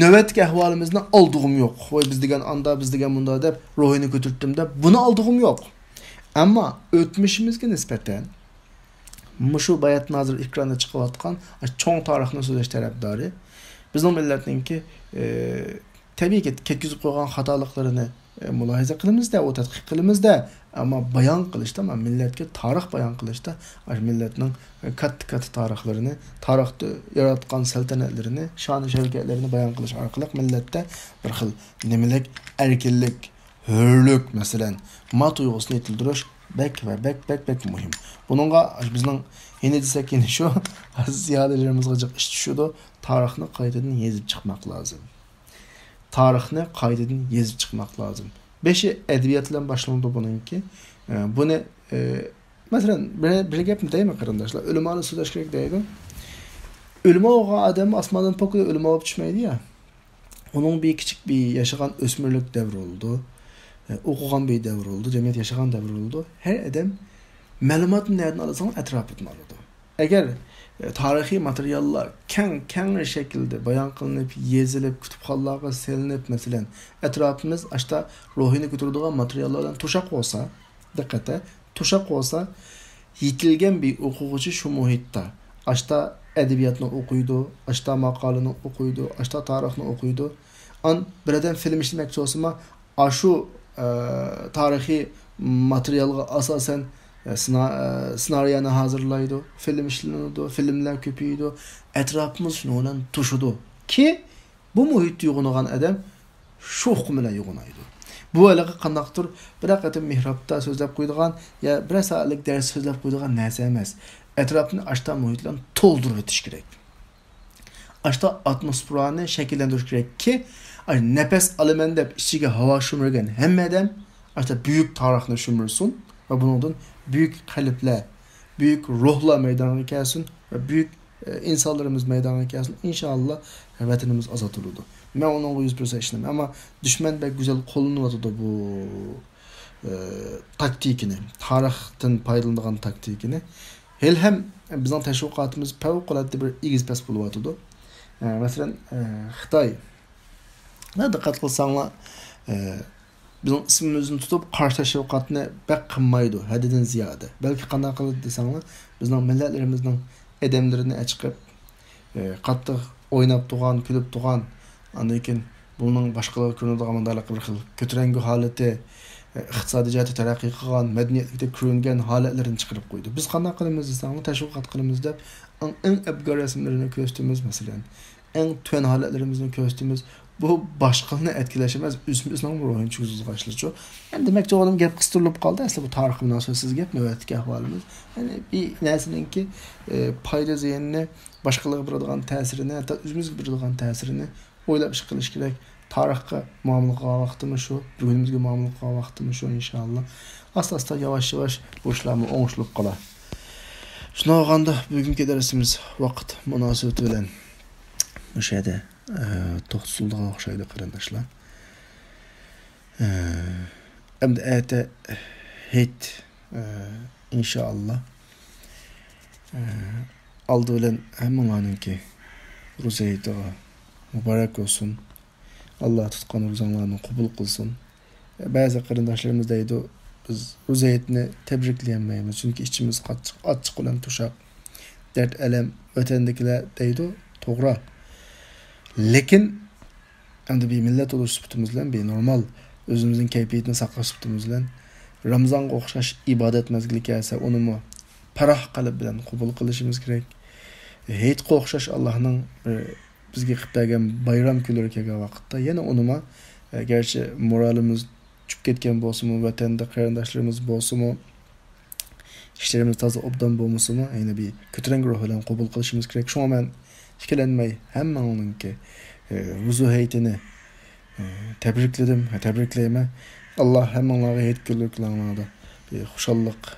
نۆۋەتتىكى ئەھۋالىمىزنى ئالدىغۇم يوق. ۋاي، بىز دېگەن ئاندا، بىز دېگەن مۇندا دەپ، روھىنى كۆتۈرتتۈم دەپ، بۇنى ئالدىغۇم يوق. ئەمما ئۆتمۈشىمىزگە نىسبەتەن مۇشۇ باياتىن ھازىر ئېكراندا چىقىۋاتقان چوڭ تارىخنى سۆزلەش تەرەپدارى. بىزنىڭ مىللەتنىڭكى، ئى، تەبىئىيكى كەتكۈزۈپ قويغان خاتالىقلىرىنى، ئى، مۇلاھىزە قىلىمىزدە، ئۇ تەتقىق قىلىمىزدە، ئەمما بايان قىلىشتا، مانا مىللەتكە تارىخ بايان قىلىشتا، ئاشۇ مىللەتنىڭ، ئى، كاتتا-كاتتا تارىخلىرىنى، تارىختا ياراتقان سەلتەنەتلىرىنى، شان-شەۋكەتلىرىنى بايان قىلىش ئارقىلىق مىللەتتە بىر خىل نېمىلىك، ئەركىنلىك، ھۆرلۈك، مەسىلەن، ما تۇيغۇسىنى يېتىلدۈرۈش بەك ۋە بەك، بەك، بەك مۇھىم. بۇنىڭغا بىزنىڭ يەنە دېسەك، يەنە شۇ زىيالىيلىرىمىزغا جىق ئىش چۈشىدۇ. تارىخنى قايتىدىن يېزىپ چىقماق لازىم. تارىخنى قايتىدىن يېزىپ چىقماق لازىم. بېشى ئەدەبىيات بىلەن باشلىنىدۇ بۇنىڭكى. ئە، بۇنى، ئە، مەسىلەن، بىر، بىر گەپنى دەيمەن، قېرىنداشلار. ئۆلىمالار سۆزلەش كېرەك دەيدۇ. ئۆلىما بولغان ئادەم ئاسماندىن پوكىدە ئۆلىما بولۇپ چۈشمەيدۇ يا. ئۇنىڭ بىر كىچىك بىر ياشىغان ئۆسمۈرلۈك دەۋرى بولىدۇ. ئە، ئوقۇغان بىر دەۋرى بولىدۇ، جەمئىيەت ياشىغان دەۋرى بولىدۇ. ھەر ئادەم مەلۇماتنى نەدىن ئالىسىڭ، ئەتراپىدىن ئالىدۇ. ئەگەر، ئە، تارىخىي ماتېرىياللار كەڭ، كەڭرى شەكىلدە بايان قىلىنىپ، يېزىلىپ، كۇتۇپخانىلارغا سېلىنىپ، مەسىلەن، ئەتراپىمىز ئاشتا روھىنى كۆتۈرىدىغان ماتېرىياللار بىلەن توشاق بولسا، دىققەت، توشاق بولسا، يېتىلگەن بىر ئوقۇغۇچى شۇ مۇھىتتا ئاشتا ئەدەبىياتنى ئوقۇيدۇ، ئاشتا ماقالىنى ئوقۇيدۇ، ئاشتا تارىخنى ئوقۇيدۇ. ئان بىر ئادەم فىلىم ئىشلىمەكچى بولسىمۇ، ئاشۇ، ئە، تارىخىي ماتېرىيالغا ئاساسەن، ئە، سېنا-، ئە، سېنارىيەنى ھازىرلايدۇ، فىلىم ئىشلىنىدۇ، فىلىملەر كۆپىيىدۇ، ئەتراپىمىز شۇنىڭ بىلەن توشىدۇ. كى، بۇ مۇھىتتا يوغىنىغان ئادەم شۇ ئۇقۇم بىلەن يوغىنايدۇ. بۇ ھېلىقى قانداقتۇر بىرەر قېتىم مېھرابتا سۆزلەپ قويىدىغان يا بىرەر سائەتلىك دەرس سۆزلەپ قويىدىغان نەرسە ئەمەس. ئەتراپنى ئاشتا مۇھىت بىلەن تولدۇرۇۋېتىش كېرەك. ئاشتا ئاتموسفېرانى شەكىللەندۈرۈش كېرەككى، ئاي، نەپەس ئالىمەن دەپ ئىچىگە ھاۋا شۈمۈرگەن ھەممە ئادەم ئاشتا بۈيۈك تارىخنى شۈمۈرسۇن ۋە بۇنىڭدىن بۈيۈك قەلبلەر، بۈيۈك روھلار مەيدانغا كەلسۇن ۋە بۈيۈك، ئە، ئىنسانلىرىمىز مەيدانغا كەلسۇن. ئىنشائاللا، ۋەتىنىمىز ئازاد بولىدۇ. مەن ئۇنىڭغا يۈز پىرسەنت ئىشىنىمەن. ئەمما دۈشمەن بەك گۈزەل قوللىنىۋاتىدۇ بۇ، ئە، تاكتىكىنى، تارىختىن پايدىلىنىدىغان تاكتىكىنى. ھېلىھەم بىزنىڭ تەشۋىقاتىمىز پەۋقۇلئاددە بىر ئېگىز پەس بولۇۋاتىدۇ. ئە، مەسىلەن، ئە، خىتاي. دىققەت قىلساڭلار، ئە، بىزنىڭ ئىسمىمىزنى تۇتۇپ قارشى تەشۋىقاتنى بەك قىلمايدۇ، ھەددىدىن زىيادە. بەلكى قانداق قىلىدۇ دېسەڭلار، بىزنىڭ مىللەتلىرىمىزنىڭ ئادەملىرىنى ئەچىقىپ، ئە، قاتتىق ئويناپ تۇرغان، كۈلۈپ تۇرغان، ئاندىن كېيىن بۇنىڭ باشقىلارغا كۆرۈنىدىغان مۇنداقلىق بىر خىل كۆتۈرەڭگۈ ھالىتى، ئە، ئىقتىسادىي جەھەتتە تەرەققىي قىلغان، مەدەنىيەتلىكتە كۆرۈنگەن ھالەتلىرىنى چىقىرىپ قويىدۇ. بىز قانداق قىلىمىز دېسەڭلار، تەشۋىقات قىلىمىز دەپ، ئەڭ، ئەڭ ئەبگار رەسىملىرىنى كۆرسىتىمىز، مەسىلەن. ئەڭ تۆۋەن ھالەتلىرىمىزنى كۆرسىتىمىز. بۇ باشقىلارنى ئەتكىلەش ئەمەس، ئۆزىمىزنىڭ روھىنى چۈشكۈزىدىغان ئىشلارچۇ. يەنى دېمەكچى بولغىنىم، گەپ قىستۇرۇلۇپ قالدى. ئەسلى بۇ تارىخقا مۇناسىۋەتسىز گەپ، نۆۋەتتىكى ئەھۋالىمىز. يەنى بىر نەرسىنىڭكى، ئە، پايدا زىيىنىنى، باشقىلارغا بېرىدىغان تەسىرىنى، ھەتتا ئۆزىمىزگە بېرىدىغان تەسىرىنى ئويلاپ ئىش قىلىش كېرەك. تارىخقا مۇئامىلە قىلغان ۋاقتىمىز شۇ، بۈگۈنىمىزگە مۇئامىلە قىلغان ۋاقتىمىز شۇ، ئىنشائاللا. ئاستا-ئاستا، ياۋاش-ياۋاش بۇ ئىشلارمۇ ئوڭشىلىپ قالار. شۇنداق بولغاندا، بۈگۈنكى دەرسىمىز ۋاقىت مۇناسىۋىتى بىلەن مۇشۇ يەردە، ئە، توختىتىلىدىغان ئوخشايدۇ، قېرىنداشلار. ئە، ئەمدى ئەتە ھېيت، ئە، ئىنشائاللا. ئە، ئالدى بىلەن ھەممىڭلارنىڭكى روزا ھېيتىغا مۇبارەك بولسۇن. ئاللا تۇتقان روزاڭلارنى قوبۇل قىلسۇن. بەزى قېرىنداشلىرىمىز دەيدۇ، بىز روزا ھېيتنى تەبرىكلىيەلمەيمىز، چۈنكى ئىچىمىز ئاچچىق، ئاچچىق بىلەن توشاق، دەرد، ئەلەم، ۋەتەندىكىلەر دەيدۇ. توغرا. لېكىن ئەمدى بىر مىللەت بولۇش سۈپىتىمىز بىلەن، بىر نورمال ئۆزىمىزنىڭ كەيپىياتىنى ساقلاش سۈپىتىمىز بىلەن، رامىزانغا ئوخشاش ئىبادەت مەزگىلى كەلسە، ئۇنىمۇ پاراھ قەلب بىلەن قوبۇل قىلىشىمىز كېرەك. ھېيتقا ئوخشاش ئاللانىڭ بىر بىزگە قىلىپ بەرگەن بايرام كۈنلىرى كەلگەن ۋاقىتتا يەنە ئۇنىمۇ، ئە، گەرچە مورالىمىز چۈشۈپ كەتكەن بولسىمۇ، ۋەتەندە قېرىنداشلىرىمىز بولسىمۇ، ئىشلىرىمىز تازا ئوبدان بولمىسىمۇ، يەنە بىر كۆتۈرەڭگۈ روھ بىلەن قوبۇل قىلىشىمىز كېرەك. شۇڭا مەن ئىككىلەنمەي ھەممىڭلارنىڭكى، ئە، روزا ھېيتىنى، ئە، تەبرىكلىدىم، تەبرىكلەيمەن. ئاللا ھەممىڭلارغا ھېيت كۈنلىرىڭلاردا بىر خۇشاللىق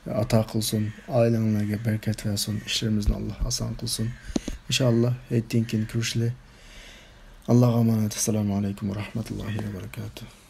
ئاتا قىلسۇن، ئائىلەڭلارگە بەرىكەت بەرسۇن، ئىشلىرىمىزنى ئاللا ئاسان قىلسۇن. ئىنشائاللا، ھېيتتىن كېيىن كۆرۈشىلى. ئاللاغا ئامانەت. ئەسسالامۇ ئەلەيكۇم ۋە رەھمەتۇللاھى ۋە بەرىكاتۇھ.